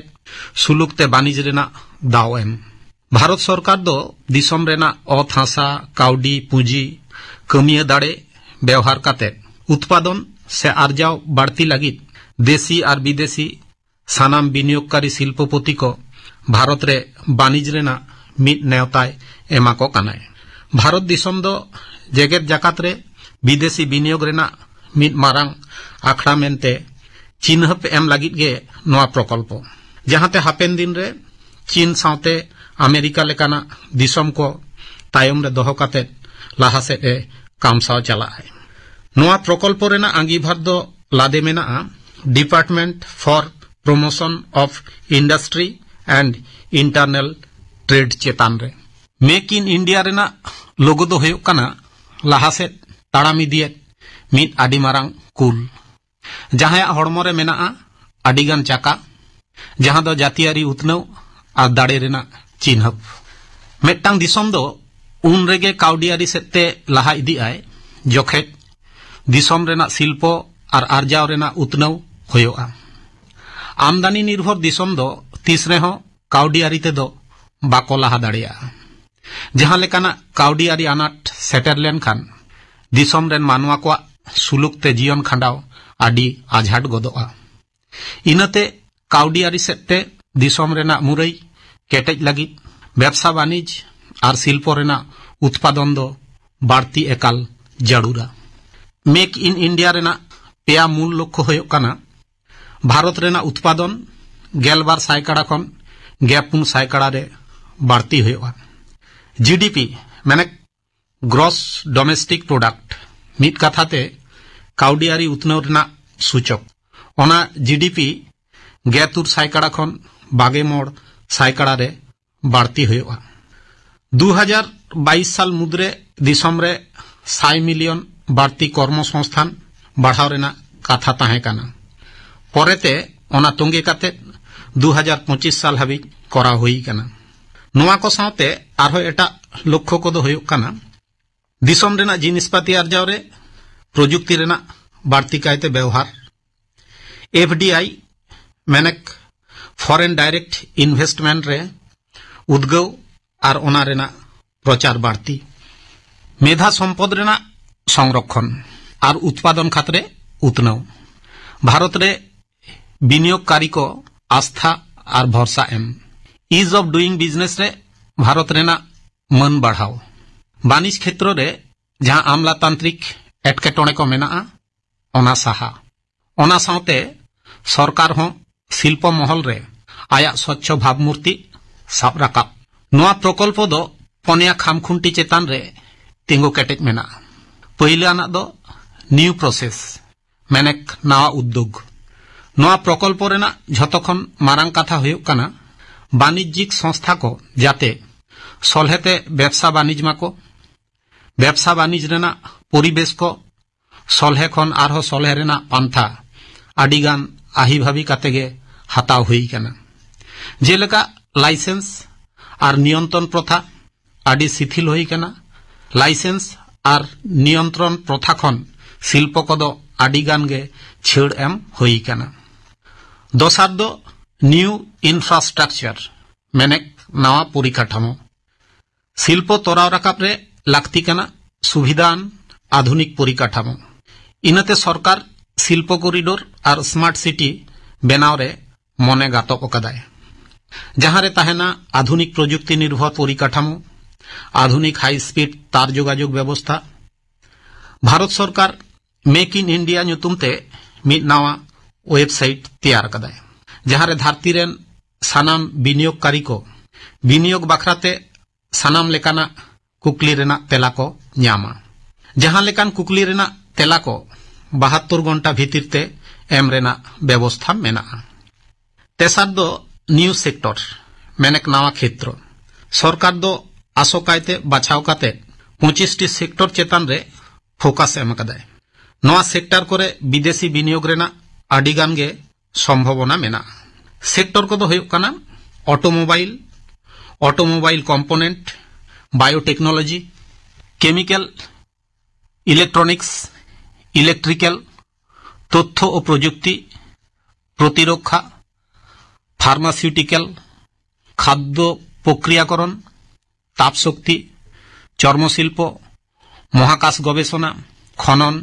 ᱥᱩᱞᱩᱠ ᱛᱮ ᱵᱟᱹᱱᱤᱡᱽ ᱨᱮᱱᱟᱜ ᱫᱟᱣ ᱮᱢ᱾ ᱵᱷᱟᱨᱚᱛ ᱥᱚᱨᱠᱟᱨ ᱫᱚ ᱫᱤᱥᱚᱢ ᱨᱮᱱᱟᱜ ᱚᱛ ᱦᱟᱥᱟ, ᱠᱟᱹᱣᱰᱤ, ᱯᱩᱸᱡᱤ, ᱠᱟᱹᱢᱤᱭᱟᱹ ᱫᱟᱲᱮ ᱵᱮᱣᱦᱟᱨ ᱠᱟᱛᱮ ᱩᱛᱯᱟᱫᱚᱱ ᱥᱮ ᱟᱨᱡᱟᱣ ᱵᱟᱹᱲᱛᱤ ᱞᱟᱹᱜᱤᱫ ᱫᱮᱥᱤ ᱟᱨ ᱵᱤᱫᱮᱥᱤ ᱥᱟᱱᱟᱢ ᱵᱤᱱᱤᱭᱳᱜᱽᱠᱟᱨᱤ ᱥᱤᱞᱯᱚᱯᱚᱛᱤ ᱠᱚ ᱵᱷᱟᱨᱚᱛ ᱨᱮ ᱵᱟᱹᱱᱤᱡᱽ ᱨᱮᱱᱟᱜ ᱢᱤᱫ ᱱᱮᱣᱛᱟᱭ ᱮᱢᱟ ᱠᱚ ᱠᱟᱱᱟᱭ᱾ ᱵᱷᱟᱨᱚᱛ ᱫᱤᱥᱚᱢ ᱫᱚ ᱡᱮᱜᱮᱛ ᱡᱟᱠᱟᱛ ᱨᱮ ᱵᱤᱫᱮᱥᱤ ᱵᱤᱱᱤᱭᱳᱜᱽ ᱨᱮᱱᱟᱜ ᱢᱤᱫ ᱢᱟᱨᱟᱝ ᱟᱠᱷᱲᱟ ᱢᱮᱱᱛᱮ ᱪᱤᱱᱦᱟᱹᱯ ᱮᱢ ᱞᱟᱹᱜᱤᱫ ᱜᱮ ᱱᱚᱣᱟ ᱯᱨᱚᱠᱚᱞᱯᱚ, ᱡᱟᱦᱟᱸᱛᱮ ᱦᱟᱯᱮᱱ ᱫᱤᱱ ᱨᱮ ᱪᱤᱱ ᱥᱟᱶᱛᱮ ᱟᱢᱮᱨᱤᱠᱟ ᱞᱮᱠᱟᱱᱟᱜ ᱫᱤᱥᱚᱢ ᱠᱚ ᱛᱟᱭᱚᱢ ᱨᱮ ᱫᱚᱦᱚ ᱠᱟᱛᱮ ᱞᱟᱦᱟ ᱥᱮᱫ ᱮ ᱠᱟᱢᱥᱟᱣ ᱪᱟᱞᱟᱜᱼᱟᱭ᱾ ᱱᱚᱣᱟ ᱯᱨᱚᱠᱚᱞᱯᱚ ᱨᱮᱱᱟᱜ ᱟᱸᱜᱤᱵᱷᱟᱨ ᱫᱚ ᱞᱟᱫᱮ ᱢᱮᱱᱟᱜᱼᱟ Department for Promotion of Industry and Internal Trade ᱪᱮᱛᱟᱱ ᱨᱮ᱾ ᱢᱮᱠ ᱤᱱ ᱤᱱᱰᱤᱭᱟ ᱨᱮᱱᱟᱜ ᱞᱳᱜᱳ ᱫᱚ ᱦᱩᱭᱩᱜ ᱠᱟᱱᱟ ᱞᱟᱦᱟ ᱥᱮᱫ ᱛᱟᱲᱟᱢ ᱤᱫᱤᱭᱮᱫ ᱢᱤᱫ ᱟᱹᱰᱤ ᱢᱟᱨᱟᱝ ᱠᱩᱞ, ᱡᱟᱦᱟᱸᱭᱟᱜ ᱦᱚᱲᱢᱚ ᱨᱮ ᱢᱮᱱᱟᱜᱼᱟ ᱟᱹᱰᱤᱜᱟᱱ ᱪᱟᱠᱟ, ᱡᱟᱦᱟᱸ ᱫᱚ ᱡᱟᱹᱛᱤᱭᱟᱹᱨᱤ ᱩᱛᱱᱟᱹᱣ ᱟᱨ ᱫᱟᱲᱮ ᱨᱮᱱᱟᱜ ᱪᱤᱱᱦᱟᱹᱯ᱾ ᱢᱤᱫᱴᱟᱝ ᱫᱤᱥᱚᱢ ᱫᱚ ᱩᱱ ᱨᱮᱜᱮ ᱠᱟᱹᱣᱰᱤᱭᱟᱹᱨᱤ ᱥᱮᱫ ᱛᱮ ᱞᱟᱦᱟ ᱤᱫᱤᱜᱼᱟᱭ, ᱡᱚᱠᱷᱮᱡ ᱫᱤᱥᱚᱢ ᱨᱮᱱᱟᱜ ᱥᱤᱞᱯᱚ ᱟᱨ ᱟᱨᱡᱟᱣ ᱨᱮᱱᱟᱜ ᱩᱛᱱᱟᱹᱣ ᱦᱩᱭᱩᱜᱼᱟ᱾ ᱟᱢᱫᱟᱱᱤ ᱱᱤᱨᱵᱷᱚᱨ ᱫᱤᱥᱚᱢ ᱫᱚ ᱛᱤᱥ ᱨᱮᱦᱚᱸ ᱠᱟᱹᱣᱰᱤᱭᱟᱹᱨᱤ ᱛᱮᱫᱚ ᱵᱟᱠᱚ ᱞᱟᱦᱟ ᱫᱟᱲᱮᱭᱟᱜᱼᱟ᱾ ᱡᱟᱦᱟᱸ ᱞᱮᱠᱟᱱᱟᱜ ᱠᱟᱹᱣᱰᱤ ᱟᱹᱨᱤ ᱟᱱᱟᱴ ᱥᱮᱴᱮᱨ ᱞᱮᱱᱠᱷᱟᱱ ᱫᱤᱥᱚᱢ ᱨᱮᱱ ᱢᱟᱱᱣᱟ ᱠᱚᱣᱟᱜ ᱥᱩᱞᱩᱠ ᱛᱮ ᱡᱤᱭᱚᱱ ᱠᱷᱟᱸᱰᱟᱣ ᱟᱹᱰᱤ ᱟᱡᱷᱟᱴ ᱜᱚᱫᱚᱜᱼᱟ᱾ ᱤᱱᱟᱹᱛᱮ ᱠᱟᱹᱣᱰᱤ ᱟᱹᱨᱤ ᱥᱮᱫ ᱛᱮ ᱫᱤᱥᱚᱢ ᱨᱮᱱᱟᱜ ᱢᱩᱨᱟᱹᱭ ᱠᱮᱴᱮᱡ ᱞᱟᱹᱜᱤᱫ ᱵᱮᱵᱥᱟ ᱵᱟᱹᱱᱤᱡᱽ ᱟᱨ ᱥᱤᱞᱯᱚ ᱨᱮᱱᱟᱜ ᱩᱛᱯᱟᱫᱚᱱ ᱫᱚ ᱵᱟᱹᱲᱛᱤ ᱮᱠᱟᱞ ᱡᱟᱹᱨᱩᱲᱟ᱾ Make in India ᱨᱮᱱᱟᱜ ᱯᱮᱭᱟ ᱢᱩᱞ ᱞᱚᱠᱠᱷᱚ ᱦᱩᱭᱩᱜ ᱠᱟᱱᱟ, ᱵᱷᱟᱨᱚᱛ ᱨᱮᱱᱟᱜ ᱩᱛᱯᱟᱫᱚᱱ ᱜᱮᱞᱵᱟᱨ ᱥᱟᱭᱠᱟᱲᱟ ᱠᱷᱚᱱ ᱜᱮᱞᱯᱩᱱ ᱥᱟᱭᱠᱟᱲᱟ ᱨᱮ ᱵᱟᱹᱲᱛᱤ ᱦᱩᱭᱩᱜᱼᱟ᱾ ᱡᱤᱰᱤᱯᱤ, ᱢᱟᱱᱮ Gross Domestic Product, ᱢᱤᱫ ᱠᱟᱛᱷᱟ ᱛᱮ ᱠᱟᱹᱣᱰᱤ ᱟᱹᱨᱤ ᱩᱛᱱᱟᱹᱣ ᱨᱮᱱᱟᱜ ᱥᱩᱪᱚᱠ, ᱚᱱᱟ ᱡᱤᱰᱤᱯᱤ ᱜᱮᱞ ᱛᱩᱨ ᱥᱟᱭᱠᱟᱲᱟ ᱠᱷᱚᱱ ᱵᱟᱜᱮ ᱢᱚᱬ ᱥᱟᱭᱠᱟᱲᱟ ᱨᱮ ᱵᱟᱹᱲᱛᱤ ᱦᱩᱭᱩᱜᱼᱟ᱾ ᱫᱩ ᱦᱟᱡᱟᱨ ᱵᱟᱭᱤᱥ ᱥᱟᱞ ᱢᱩᱫᱽᱨᱮ ᱫᱤᱥᱚᱢ ᱨᱮ ᱥᱟᱭ ᱢᱤᱞᱤᱭᱚᱱ ᱵᱟᱹᱲᱛᱤ ᱠᱚᱨᱢᱚ ᱥᱚᱝᱥᱛᱷᱟᱱ ᱵᱟᱲᱦᱟᱣ ᱨᱮᱱᱟᱜ ᱠᱟᱛᱷᱟ ᱛᱟᱦᱮᱸ ᱠᱟᱱᱟ᱾ ᱯᱚᱨᱮᱛᱮ ᱚᱱᱟ ᱛᱚᱸᱜᱮ ᱠᱟᱛᱮ ᱫᱩ ᱦᱟᱡᱟᱨ ᱯᱚᱸᱪᱤᱥ ᱥᱟᱞ ᱦᱟᱹᱵᱤᱡ ᱠᱚᱨᱟᱣ ᱦᱩᱭ ᱟᱠᱟᱱᱟ᱾ ᱱᱚᱣᱟ ᱠᱚ ᱥᱟᱶᱛᱮ ᱟᱨᱦᱚᱸ ᱮᱴᱟᱜ ᱞᱚᱠᱠᱷᱚ ᱠᱚᱫᱚ ᱦᱩᱭᱩᱜ ᱠᱟᱱᱟ, ᱫᱤᱥᱚᱢ ᱨᱮᱱᱟᱜ ᱡᱤᱱᱤᱥᱯᱟᱹᱛᱤ ᱟᱨᱡᱟᱣ ᱨᱮ ᱯᱨᱚᱡᱩᱠᱛᱤ ᱨᱮᱱᱟᱜ ᱵᱟᱹᱲᱛᱤ ᱠᱟᱭᱛᱮ ᱵᱮᱣᱦᱟᱨ, ᱮᱯᱷᱰᱤᱟᱭ, ᱢᱮᱱᱮᱠ Foreign Direct Investment ᱨᱮ ᱩᱫᱽᱜᱟᱹᱣ ᱟᱨ ᱚᱱᱟ ᱨᱮᱱᱟᱜ ᱯᱨᱚᱪᱟᱨ ᱵᱟᱹᱲᱛᱤ, ᱢᱮᱫᱷᱟ ᱥᱚᱢᱯᱚᱫ ᱨᱮᱱᱟᱜ ᱥᱚᱝᱨᱚᱠᱷᱚᱱ ᱟᱨ ᱩᱛᱯᱟᱫᱚᱱ ᱠᱷᱟᱛ ᱨᱮ ᱩᱛᱱᱟᱹᱣ, ᱵᱷᱟᱨᱚᱛ ᱨᱮ ᱵᱤᱱᱤᱭᱳᱜᱽᱠᱟᱨᱤ ᱠᱚ ᱟᱥᱛᱷᱟ ᱟᱨ ᱵᱷᱚᱨᱥᱟ ᱮᱢ, Ease of Doing Business ᱨᱮ ᱵᱷᱟᱨᱚᱛ ᱨᱮᱱᱟᱜ ᱢᱟᱹᱱ ᱵᱟᱲᱦᱟᱣ, ᱵᱟᱹᱱᱤᱡᱽ ᱠᱷᱮᱛᱨᱚ ᱨᱮ ᱡᱟᱦᱟᱸ ᱟᱢᱞᱟᱛᱟᱱᱛᱨᱤᱠ ᱮᱴᱠᱮᱴᱚᱬᱮ ᱠᱚ ᱢᱮᱱᱟᱜᱼᱟ, ᱚᱱᱟ ᱥᱟᱦᱟ᱾ ᱚᱱᱟ ᱥᱟᱶᱛᱮ ᱥᱚᱨᱠᱟᱨ ᱦᱚᱸ ᱥᱤᱞᱯᱚ ᱢᱚᱦᱚᱞ ᱨᱮ ᱟᱭᱟᱜ ᱥᱚᱪᱪᱷᱚ ᱵᱷᱟᱵᱽᱢᱩᱨᱛᱤ ᱥᱟᱵ ᱨᱟᱠᱟᱵ᱾ ᱱᱚᱣᱟ ᱯᱨᱚᱠᱚᱞᱯᱚ ᱫᱚ ᱯᱚᱱᱭᱟ ᱠᱷᱟᱢᱠᱷᱩᱱᱴᱤ ᱪᱮᱛᱟᱱ ᱨᱮ ᱛᱤᱸᱜᱩ ᱠᱮᱴᱮᱡ ᱢᱮᱱᱟᱜᱼᱟ᱾ ᱯᱟᱹᱭᱞᱟᱹ ᱟᱱᱟᱜ ᱫᱚ new process, ᱢᱮᱱᱮᱠ ᱱᱟᱣᱟ ᱩᱫᱽᱫᱳᱜᱽ᱾ ᱱᱚᱣᱟ ᱯᱨᱚᱠᱚᱞᱯᱚ ᱨᱮᱱᱟᱜ ᱡᱷᱚᱛᱚ ᱠᱷᱚᱱ ᱢᱟᱨᱟᱝ ᱠᱟᱛᱷᱟ ᱦᱩᱭᱩᱜ ᱠᱟᱱᱟ ᱵᱟᱱᱤᱡᱽᱡᱤᱠ ᱥᱚᱝᱥᱛᱷᱟ ᱠᱚ ᱡᱟᱛᱮ ᱥᱚᱞᱦᱮᱛᱮ ᱵᱮᱵᱥᱟ ᱵᱟᱱᱤᱡᱽ ᱢᱟᱠᱚ᱾ ᱵᱮᱵᱥᱟ ᱵᱟᱱᱤᱡᱽ ᱨᱮᱱᱟᱜ ᱯᱚᱨᱤᱵᱮᱥ ᱠᱚ ᱥᱚᱞᱦᱮ ᱠᱷᱚᱱ ᱟᱨᱦᱚᱸ ᱥᱚᱞᱦᱮ ᱨᱮᱱᱟᱜ ᱯᱟᱱᱛᱷᱟ ᱟᱹᱰᱤᱜᱟᱱ ᱟᱹᱦᱤᱵᱷᱟᱵᱤ ᱠᱟᱛᱮ ᱜᱮ ᱦᱟᱛᱟᱣ ᱦᱩᱭ ᱟᱠᱟᱱᱟ᱾ ᱡᱮᱞᱮᱠᱟ ᱞᱟᱭᱥᱮᱱᱥ ᱟᱨ ᱱᱤᱭᱚᱱᱛᱨᱚᱱ ᱯᱨᱚᱛᱷᱟ ᱟᱹᱰᱤ ᱥᱤᱛᱷᱤᱞ ᱦᱩᱭ ᱟᱠᱟᱱᱟ᱾ ᱞᱟᱭᱥᱮᱱᱥ ᱟᱨ ᱱᱤᱭᱚᱱᱛᱨᱚᱱ ᱯᱨᱚᱛᱷᱟ ᱠᱷᱚᱱ ᱥᱤᱞᱯᱚ ᱠᱚᱫᱚ ᱟᱹᱰᱤᱜᱟᱱ ᱜᱮ ᱪᱷᱟᱹᱲ ᱮᱢ ᱦᱩᱭ ᱟᱠᱟᱱᱟ᱾ ᱫᱚᱥᱟᱨ ᱫᱚ new infrastructure, ᱢᱮᱱᱮᱠ ᱱᱟᱣᱟ ᱯᱚᱨᱤᱠᱟᱴᱷᱟᱢᱳ᱾ ᱥᱤᱞᱯᱚ ᱛᱚᱨᱟᱣ ᱨᱟᱠᱟᱵ ᱨᱮ ᱞᱟᱹᱠᱛᱤ ᱠᱟᱱᱟ ᱥᱩᱵᱤᱫᱷᱟᱱ ᱟᱫᱷᱩᱱᱤᱠ ᱯᱚᱨᱤᱠᱟᱴᱷᱟᱢᱳ᱾ ᱤᱱᱟᱹᱛᱮ ᱥᱚᱨᱠᱟᱨ ᱥᱤᱞᱯᱚ ᱠᱚᱨᱤᱰᱳᱨ ᱟᱨ ᱥᱢᱟᱨᱴ ᱥᱤᱴᱤ ᱵᱮᱱᱟᱣ ᱨᱮ ᱢᱚᱱᱮ ᱜᱟᱛᱚᱵ ᱟᱠᱟᱫᱟᱭ, ᱡᱟᱦᱟᱸ ᱨᱮ ᱛᱟᱦᱮᱱᱟ ᱟᱫᱷᱩᱱᱤᱠ ᱯᱨᱚᱡᱩᱠᱛᱤ ᱱᱤᱨᱵᱷᱚᱨ ᱯᱚᱨᱤᱠᱟᱴᱷᱟᱢᱳ, ᱟᱫᱷᱩᱱᱤᱠ ᱦᱟᱭ ᱥᱯᱤᱰ ᱛᱟᱨ ᱡᱳᱜᱟᱡᱳᱜᱽ ᱵᱮᱵᱚᱥᱛᱷᱟ᱾ ᱵᱷᱟᱨᱚᱛ ᱥᱚᱨᱠᱟᱨ ᱢᱮᱠ ᱤᱱ ᱤᱱᱰᱤᱭᱟ ᱧᱩᱛᱩᱢ ᱛᱮ ᱢᱤᱫ ᱱᱟᱣᱟ ᱣᱮᱵᱥᱟᱭᱤᱴ ᱛᱮᱭᱟᱨ ᱟᱠᱟᱫᱟᱭ, ᱡᱟᱦᱟᱸ ᱨᱮ ᱫᱷᱟᱹᱨᱛᱤ ᱨᱮᱱ ᱥᱟᱱᱟᱢ ᱵᱤᱱᱤᱭᱳᱜᱽᱠᱟᱨᱤ ᱠᱚ ᱵᱤᱱᱤᱭᱳᱜᱽ ᱵᱟᱠᱷᱨᱟ ᱛᱮ ᱥᱟᱱᱟᱢ ᱞᱮᱠᱟᱱᱟᱜ ᱠᱩᱠᱞᱤ ᱨᱮᱱᱟᱜ ᱛᱮᱞᱟ ᱠᱚ ᱧᱟᱢᱟ᱾ ᱡᱟᱦᱟᱸ ᱞᱮᱠᱟᱱ ᱠᱩᱠᱞᱤ ᱨᱮᱱᱟᱜ ᱛᱮᱞᱟ ᱠᱚ ᱵᱟᱦᱟᱛᱛᱳᱨ ᱜᱷᱚᱱᱴᱟ ᱵᱷᱤᱛᱤᱨ ᱛᱮ ᱮᱢ ᱨᱮᱱᱟᱜ ᱵᱮᱵᱚᱥᱛᱷᱟ ᱢᱮᱱᱟᱜᱼᱟ᱾ ᱛᱮᱥᱟᱨ ᱫᱚ ᱱᱤᱭᱩ ᱥᱮᱠᱴᱚᱨ, ᱢᱮᱱᱮᱠ ᱱᱟᱣᱟ ᱠᱷᱮᱛᱨᱚ᱾ ᱥᱚᱨᱠᱟᱨ ᱫᱚ ᱟᱥᱚᱠᱟᱭᱛᱮ ᱵᱟᱪᱷᱟᱣ ᱠᱟᱛᱮ ᱯᱚᱸᱪᱤᱥ ᱴᱤ ᱥᱮᱠᱴᱚᱨ ᱪᱮᱛᱟᱱ ᱨᱮ ᱯᱷᱳᱠᱟᱥ ᱮᱢ ᱟᱠᱟᱫᱟᱭ᱾ ᱱᱚᱣᱟ ᱥᱮᱠᱴᱚᱨ ᱠᱚᱨᱮ ᱵᱤᱫᱮᱥᱤ ᱵᱤᱱᱤᱭᱳᱜᱽ ᱨᱮᱱᱟᱜ ᱟᱹᱰᱤ ᱜᱟᱱ ᱜᱮ ᱥᱚᱢᱵᱷᱚᱵᱚᱱᱟ ᱢᱮᱱᱟᱜᱼᱟ᱾ ᱥᱮᱠᱴᱚᱨ ᱠᱚᱫᱚ ᱦᱩᱭᱩᱜ ᱠᱟᱱᱟ automobile, automobile component, biotechnology, chemical, electronics, electrical, ᱛᱚᱛᱛᱷᱚ ᱳ ᱯᱨᱚᱡᱩᱠᱛᱤ, ᱯᱨᱚᱛᱤᱨᱚᱠᱠᱷᱟ, ᱯᱷᱟᱨᱢᱟᱥᱤᱭᱩᱴᱤᱠᱮᱞ, ᱠᱷᱟᱫᱽᱫᱚ ᱯᱨᱚᱠᱨᱤᱭᱟᱠᱚᱨᱚᱱ, ᱛᱟᱯ ᱥᱚᱠᱛᱤ, ᱪᱚᱨᱢᱚ ᱥᱤᱞᱯᱚ, ᱢᱚᱦᱟᱠᱟᱥ ᱜᱚᱵᱮᱥᱚᱱᱟ, ᱠᱷᱚᱱᱚᱱ,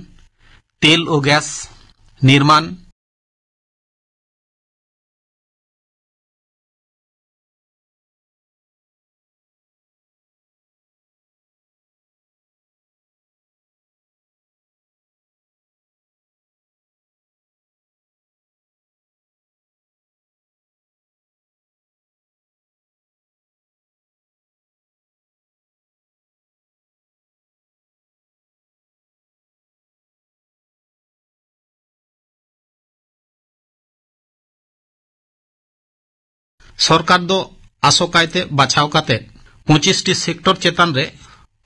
ᱛᱮᱞ ᱳ ᱜᱮᱥ, ᱱᱤᱨᱢᱟᱱ, ᱥᱚᱨᱠᱟᱨ ᱫᱚ ᱟᱥᱚᱠᱟᱭᱛᱮ ᱵᱟᱪᱷᱟᱣ ᱠᱟᱛᱮ ᱯᱚᱸᱪᱤᱥ ᱴᱤ ᱥᱮᱠᱴᱚᱨ ᱪᱮᱛᱟᱱ ᱨᱮ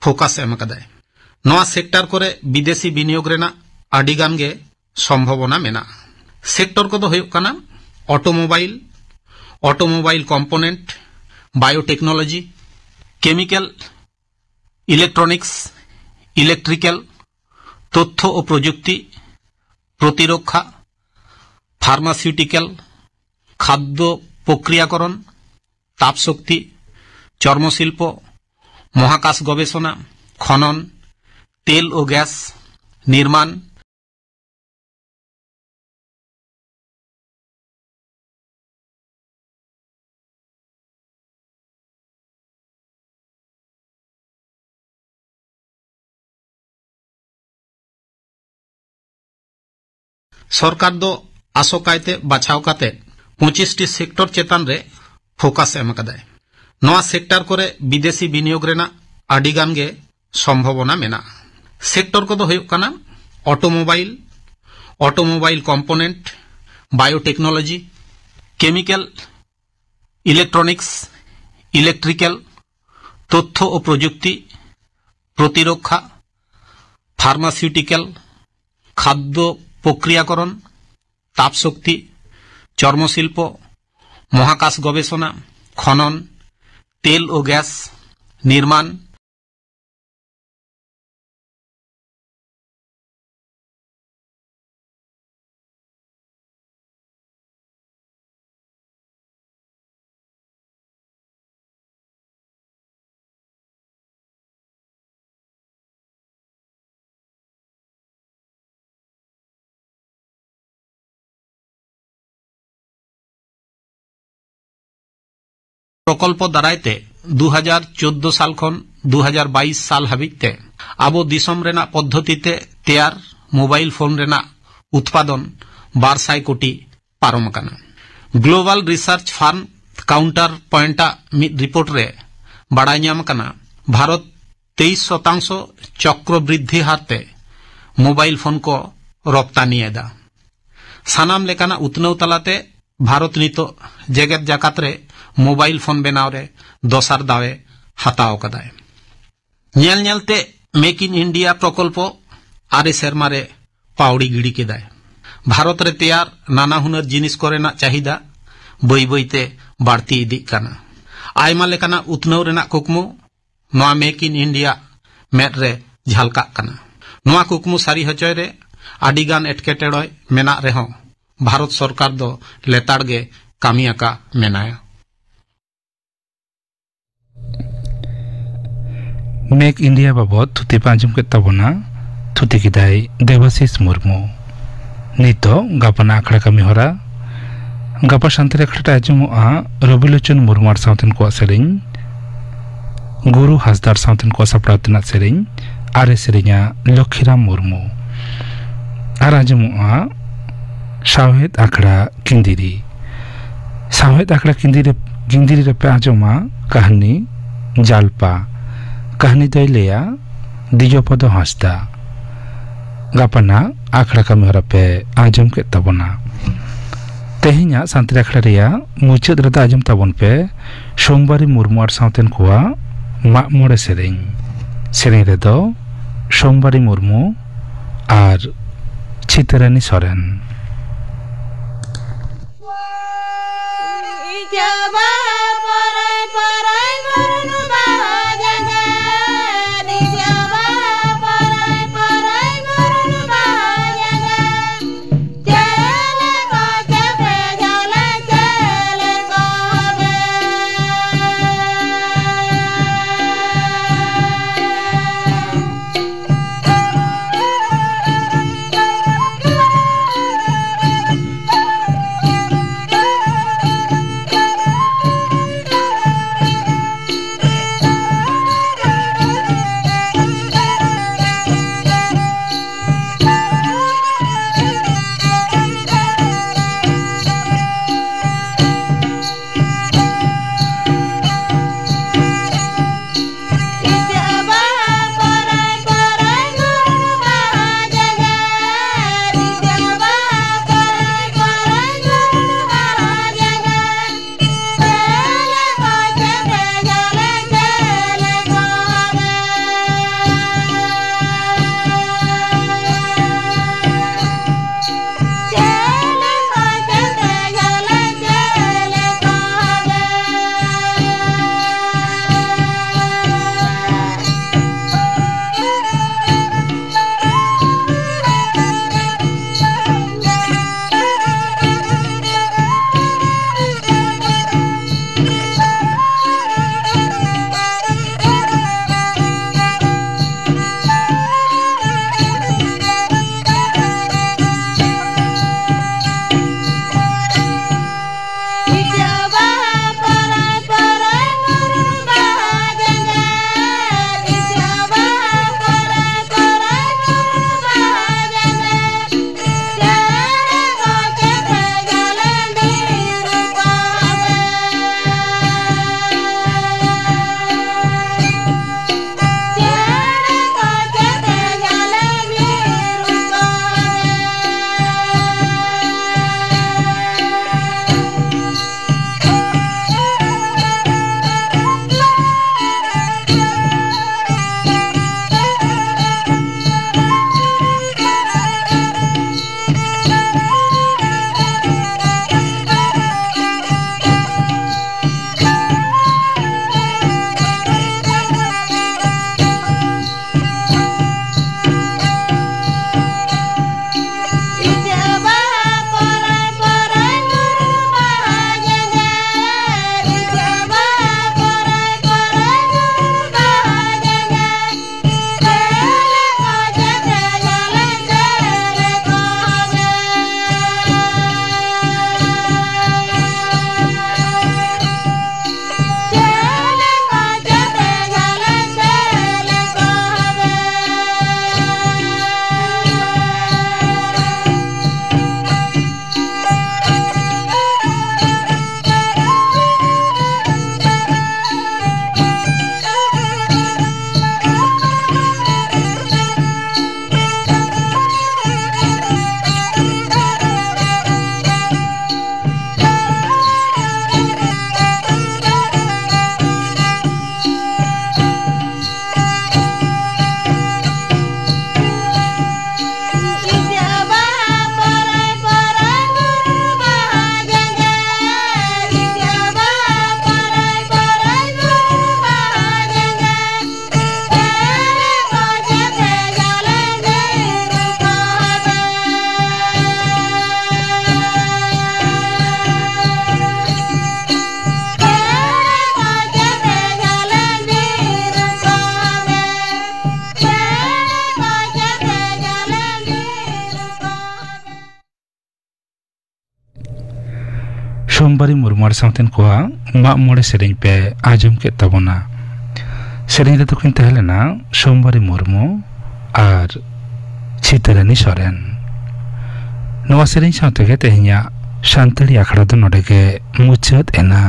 ᱯᱷᱳᱠᱟᱥ ᱮᱢ ᱟᱠᱟᱫᱟᱭ᱾ ᱱᱚᱣᱟ ᱥᱮᱠᱴᱚᱨ ᱠᱚᱨᱮ ᱵᱤᱫᱮᱥᱤ ᱵᱤᱱᱤᱭᱳᱜᱽ ᱨᱮᱱᱟᱜ ᱟᱹᱰᱤ ᱜᱟᱱ ᱜᱮ ᱥᱚᱢᱵᱷᱚᱵᱚᱱᱟ ᱢᱮᱱᱟᱜᱼᱟ᱾ ᱥᱮᱠᱴᱚᱨ ᱠᱚᱫᱚ ᱦᱩᱭᱩᱜ ᱠᱟᱱᱟ automobile, automobile component, biotechnology, chemical, electronics, electrical, ᱛᱚᱛᱛᱷᱚ ᱳ ᱯᱨᱚᱡᱩᱠᱛᱤ, ᱯᱨᱚᱛᱤᱨᱚᱠᱠᱷᱟ, ᱯᱷᱟᱨᱢᱟᱥᱤᱭᱩᱴᱤᱠᱮᱞ, ᱠᱷᱟᱫᱽᱫᱚ ᱯᱨᱚᱠᱨᱤᱭᱟᱠᱚᱨᱚᱱ, ᱛᱟᱯ ᱥᱚᱠᱛᱤ, ᱪᱚᱨᱢᱚ ᱥᱤᱞᱯᱚ, ᱢᱚᱦᱟᱠᱟᱥ ᱜᱚᱵᱮᱥᱚᱱᱟ, ᱠᱷᱚᱱᱚᱱ, ᱛᱮᱞ ᱳ ᱜᱮᱥ ᱱᱤᱨᱢᱟᱱ, ᱥᱚᱨᱠᱟᱨ ᱫᱚ ᱟᱥᱚᱠᱟᱭᱛᱮ ᱵᱟᱪᱷᱟᱣ ᱠᱟᱛᱮ ᱯᱚᱸᱪᱤᱥ ᱴᱤ ᱥᱮᱠᱴᱚᱨ ᱪᱮᱛᱟᱱ ᱨᱮ ᱯᱷᱳᱠᱟᱥ ᱮᱢ ᱟᱠᱟᱫᱟᱭ᱾ ᱱᱚᱣᱟ ᱥᱮᱠᱴᱚᱨ ᱠᱚᱨᱮ ᱵᱤᱫᱮᱥᱤ ᱵᱤᱱᱤᱭᱳᱜᱽ ᱨᱮᱱᱟᱜ ᱟᱹᱰᱤ ᱜᱟᱱ ᱜᱮ ᱥᱚᱢᱵᱷᱚᱵᱚᱱᱟ ᱢᱮᱱᱟᱜᱼᱟ᱾ ᱥᱮᱠᱴᱚᱨ ᱠᱚᱫᱚ ᱦᱩᱭᱩᱜ ᱠᱟᱱᱟ automobile, automobile component, biotechnology, chemical, electronics, electrical, ᱛᱚᱛᱛᱷᱚ ᱳ ᱯᱨᱚᱡᱩᱠᱛᱤ, ᱯᱨᱚᱛᱤᱨᱚᱠᱠᱷᱟ, ᱯᱷᱟᱨᱢᱟᱥᱤᱭᱩᱴᱤᱠᱮᱞ, ᱠᱷᱟᱫᱽᱫᱚ ᱯᱨᱚᱠᱨᱤᱭᱟᱠᱚᱨᱚᱱ, ᱛᱟᱯ ᱥᱚᱠᱛᱤ, ᱪᱚᱨᱢᱚ ᱥᱤᱞᱯᱚ, ᱢᱚᱦᱟᱠᱟᱥ ᱜᱚᱵᱮᱥᱚᱱᱟ, ᱠᱷᱚᱱᱚᱱ, ᱛᱮᱞ ᱳ ᱜᱮᱥ ᱱᱤᱨᱢᱟᱱ, ᱯᱨᱚᱠᱚᱞᱯᱚ ᱫᱟᱨᱟᱭ ᱛᱮ ᱫᱩ ᱦᱟᱡᱟᱨ ᱪᱳᱫᱽᱫᱳ ᱥᱟᱞ ᱠᱷᱚᱱ ᱫᱩ ᱦᱟᱡᱟᱨ ᱵᱟᱭᱤᱥ ᱥᱟᱞ ᱦᱟᱹᱵᱤᱡ ᱛᱮ ᱟᱵᱚ ᱫᱤᱥᱚᱢ ᱨᱮᱱᱟᱜ ᱯᱚᱫᱽᱫᱷᱚᱛᱤ ᱛᱮ ᱛᱮᱭᱟᱨ ᱢᱳᱵᱟᱭᱤᱞ ᱯᱷᱳᱱ ᱨᱮᱱᱟᱜ ᱩᱛᱯᱟᱫᱚᱱ ᱵᱟᱨ ᱥᱟᱭ ᱠᱳᱴᱤ ᱯᱟᱨᱚᱢ ᱟᱠᱟᱱᱟ᱾ Global research farm counter point ᱟᱜ ᱢᱤᱫ ᱨᱤᱯᱳᱨᱴ ᱨᱮ ᱵᱟᱲᱟᱭ ᱧᱟᱢ ᱟᱠᱟᱱᱟ, ᱵᱷᱟᱨᱚᱛ ᱛᱮᱭᱤᱥ ᱥᱚᱛᱟᱝᱥᱚ ᱪᱚᱠᱨᱚ ᱵᱨᱤᱫᱽᱫᱷᱤ ᱦᱟᱨ ᱛᱮ ᱢᱳᱵᱟᱭᱤᱞ ᱯᱷᱳᱱ ᱠᱚ ᱨᱚᱯᱛᱟᱱᱤ ᱮᱫᱟ᱾ ᱥᱟᱱᱟᱢ ᱞᱮᱠᱟᱱᱟᱜ ᱩᱛᱱᱟᱹᱣ ᱛᱟᱞᱟᱛᱮ ᱵᱷᱟᱨᱚᱛ ᱱᱤᱛᱚᱜ ᱡᱮᱜᱮᱛ ᱡᱟᱠᱟᱛ ᱨᱮ ᱢᱳᱵᱟᱭᱤᱞ ᱯᱷᱳᱱ ᱵᱮᱱᱟᱣ ᱨᱮ ᱫᱚᱥᱟᱨ ᱫᱟᱣ ᱮ ᱦᱟᱛᱟᱣ ᱟᱠᱟᱫᱟᱭ᱾ ᱧᱮᱞ ᱧᱮᱞᱛᱮ ᱢᱮᱠ ᱤᱱ ᱤᱱᱰᱤᱭᱟ ᱯᱨᱚᱠᱚᱞᱯᱚ ᱟᱨᱮ ᱥᱮᱨᱢᱟ ᱨᱮ ᱯᱟᱣᱲᱤ ᱜᱤᱰᱤ ᱠᱮᱫᱟᱭ᱾ ᱵᱷᱟᱨᱚᱛ ᱨᱮ ᱛᱮᱭᱟᱨ ᱱᱟᱱᱟ ᱦᱩᱱᱟᱹᱨ ᱡᱤᱱᱤᱥ ᱠᱚᱨᱮᱱᱟᱜ ᱪᱟᱦᱤᱫᱟ ᱵᱟᱹᱭ ᱵᱟᱹᱭᱛᱮ ᱵᱟᱹᱲᱛᱤ ᱤᱫᱤᱜ ᱠᱟᱱᱟ᱾ ᱟᱭᱢᱟ ᱞᱮᱠᱟᱱᱟᱜ ᱩᱛᱱᱟᱹᱣ ᱨᱮᱱᱟᱜ ᱠᱩᱠᱢᱩ ᱱᱚᱣᱟ ᱢᱮᱠ ᱤᱱ ᱤᱱᱰᱤᱭᱟ ᱢᱮᱫ ᱨᱮ ᱡᱷᱟᱞᱠᱟᱜ ᱠᱟᱱᱟ᱾ ᱱᱚᱣᱟ ᱠᱩᱠᱢᱩ ᱥᱟᱹᱨᱤ ᱦᱚᱪᱚᱭ ᱨᱮ ᱟᱹᱰᱤᱜᱟᱱ ᱮᱴᱠᱮᱴᱚᱬᱮ ᱢᱮᱱᱟᱜ ᱨᱮᱦᱚᱸ, ᱵᱷᱟᱨᱚᱛ ᱥᱚᱨᱠᱟᱨ ᱫᱚ ᱞᱮᱛᱟᱲ ᱜᱮ ᱠᱟᱹᱢᱤ ᱟᱠᱟ ᱢᱮᱱᱟᱭᱟ᱾ ᱢᱮᱠ ᱤᱱᱰᱤᱭᱟ ᱵᱟᱵᱚᱫ ᱛᱷᱩᱛᱤ ᱯᱮ ᱟᱸᱡᱚᱢ ᱠᱮᱫ ᱛᱟᱵᱚᱱᱟ᱾ ᱛᱷᱩᱛᱤ ᱠᱮᱫᱟᱭ ᱫᱮᱵᱟᱥᱤᱥ ᱢᱩᱨᱢᱩ᱾ ᱱᱤᱛᱚᱜ ᱜᱟᱯᱟᱱᱟᱜ ᱟᱠᱷᱲᱟ ᱠᱟᱹᱢᱤ ᱦᱚᱨᱟ᱾ ᱜᱟᱯᱟ ᱥᱟᱱᱛᱟᱲᱤ ᱟᱠᱷᱲᱟ ᱨᱮ ᱟᱸᱡᱚᱢᱚᱜᱼᱟ ᱨᱚᱵᱤᱞᱳᱪᱚᱱ ᱢᱩᱨᱢᱩ ᱟᱨ ᱥᱟᱶᱛᱮᱱ ᱠᱚᱣᱟᱜ ᱥᱮᱨᱮᱧ, ᱜᱩᱨᱩ ᱦᱟᱸᱥᱫᱟ ᱟᱨ ᱥᱟᱶᱛᱮᱱ ᱠᱚᱣᱟᱜ ᱥᱟᱯᱲᱟᱣ ᱛᱮᱱᱟᱜ ᱥᱮᱨᱮᱧ, ᱟᱨᱮ ᱥᱮᱨᱮᱧᱟ ᱞᱚᱠᱷᱤᱨᱟᱢ ᱢᱩᱨᱢᱩ᱾ ᱟᱨ ᱟᱸᱡᱚᱢᱚᱜᱼᱟ ᱥᱟᱶᱦᱮᱫ ᱟᱠᱷᱲᱟ ᱠᱤᱸᱫᱤᱨᱤ᱾ ᱥᱟᱶᱦᱮᱫ ᱟᱠᱷᱲᱟ ᱠᱤᱸᱫᱤᱨᱤ, ᱠᱤᱸᱫᱤᱨᱤ ᱨᱮᱯᱮ ᱟᱸᱡᱚᱢᱟ ᱠᱟᱹᱦᱱᱤ ᱡᱟᱞᱯᱟ᱾ ᱠᱟᱹᱦᱱᱤ ᱫᱚᱭ ᱞᱟᱹᱭᱟ ᱫᱤᱡᱚᱯᱚᱫᱚ ᱦᱟᱸᱥᱫᱟ᱾ ᱜᱟᱯᱟᱱᱟᱜ ᱟᱠᱷᱲᱟ ᱠᱟᱹᱢᱤ ᱦᱚᱨᱟ ᱯᱮ ᱟᱸᱡᱚᱢ ᱠᱮᱫ ᱛᱟᱵᱚᱱᱟ᱾ ᱛᱮᱦᱮᱧᱟᱜ ᱥᱟᱱᱛᱟᱲᱤ ᱟᱠᱷᱲᱟ ᱨᱮᱭᱟᱜ ᱢᱩᱪᱟᱹᱫ ᱨᱮᱫᱚ ᱟᱸᱡᱚᱢ ᱛᱟᱵᱚᱱ ᱯᱮ ᱥᱳᱢᱵᱟᱨᱤ ᱢᱩᱨᱢᱩ ᱟᱨ ᱥᱟᱶᱛᱮᱱ ᱠᱚᱣᱟᱜ ᱢᱟᱜ ᱢᱚᱬᱮ ᱥᱮᱨᱮᱧ᱾ ᱥᱮᱨᱮᱧ ᱨᱮᱫᱚ ᱥᱳᱢᱵᱟᱨᱤ ᱢᱩᱨᱢᱩ ᱟᱨ ᱪᱤᱛᱨᱟᱱᱤ ᱥᱚᱨᱮᱱ᱾ ᱵᱟᱨᱤ ᱢᱩᱨᱢᱩ ᱟᱨ ᱥᱟᱶᱛᱮᱱ ᱠᱚᱣᱟᱜ ᱢᱟᱜ ᱢᱚᱬᱮ ᱥᱮᱨᱮᱧ ᱯᱮ ᱟᱸᱡᱚᱢ ᱠᱮᱫ ᱛᱟᱵᱚᱱᱟ᱾ ᱥᱮᱨᱮᱧ ᱨᱮᱫᱚ ᱠᱤᱱ ᱛᱟᱦᱮᱸ ᱞᱮᱱᱟ ᱥᱳᱢᱵᱟᱨᱤ ᱢᱩᱨᱢᱩ ᱟᱨ ᱪᱷᱤᱛᱟᱹᱨᱟᱱᱤ ᱥᱚᱨᱮᱱ᱾ ᱱᱚᱣᱟ ᱥᱮᱨᱮᱧ ᱥᱟᱶ ᱛᱮᱜᱮ ᱛᱮᱦᱮᱧᱟᱜ ᱥᱟᱱᱛᱟᱲᱤ ᱟᱠᱷᱲᱟ ᱫᱚ ᱱᱚᱰᱮ ᱜᱮ ᱢᱩᱪᱟᱹᱫ ᱮᱱᱟ᱾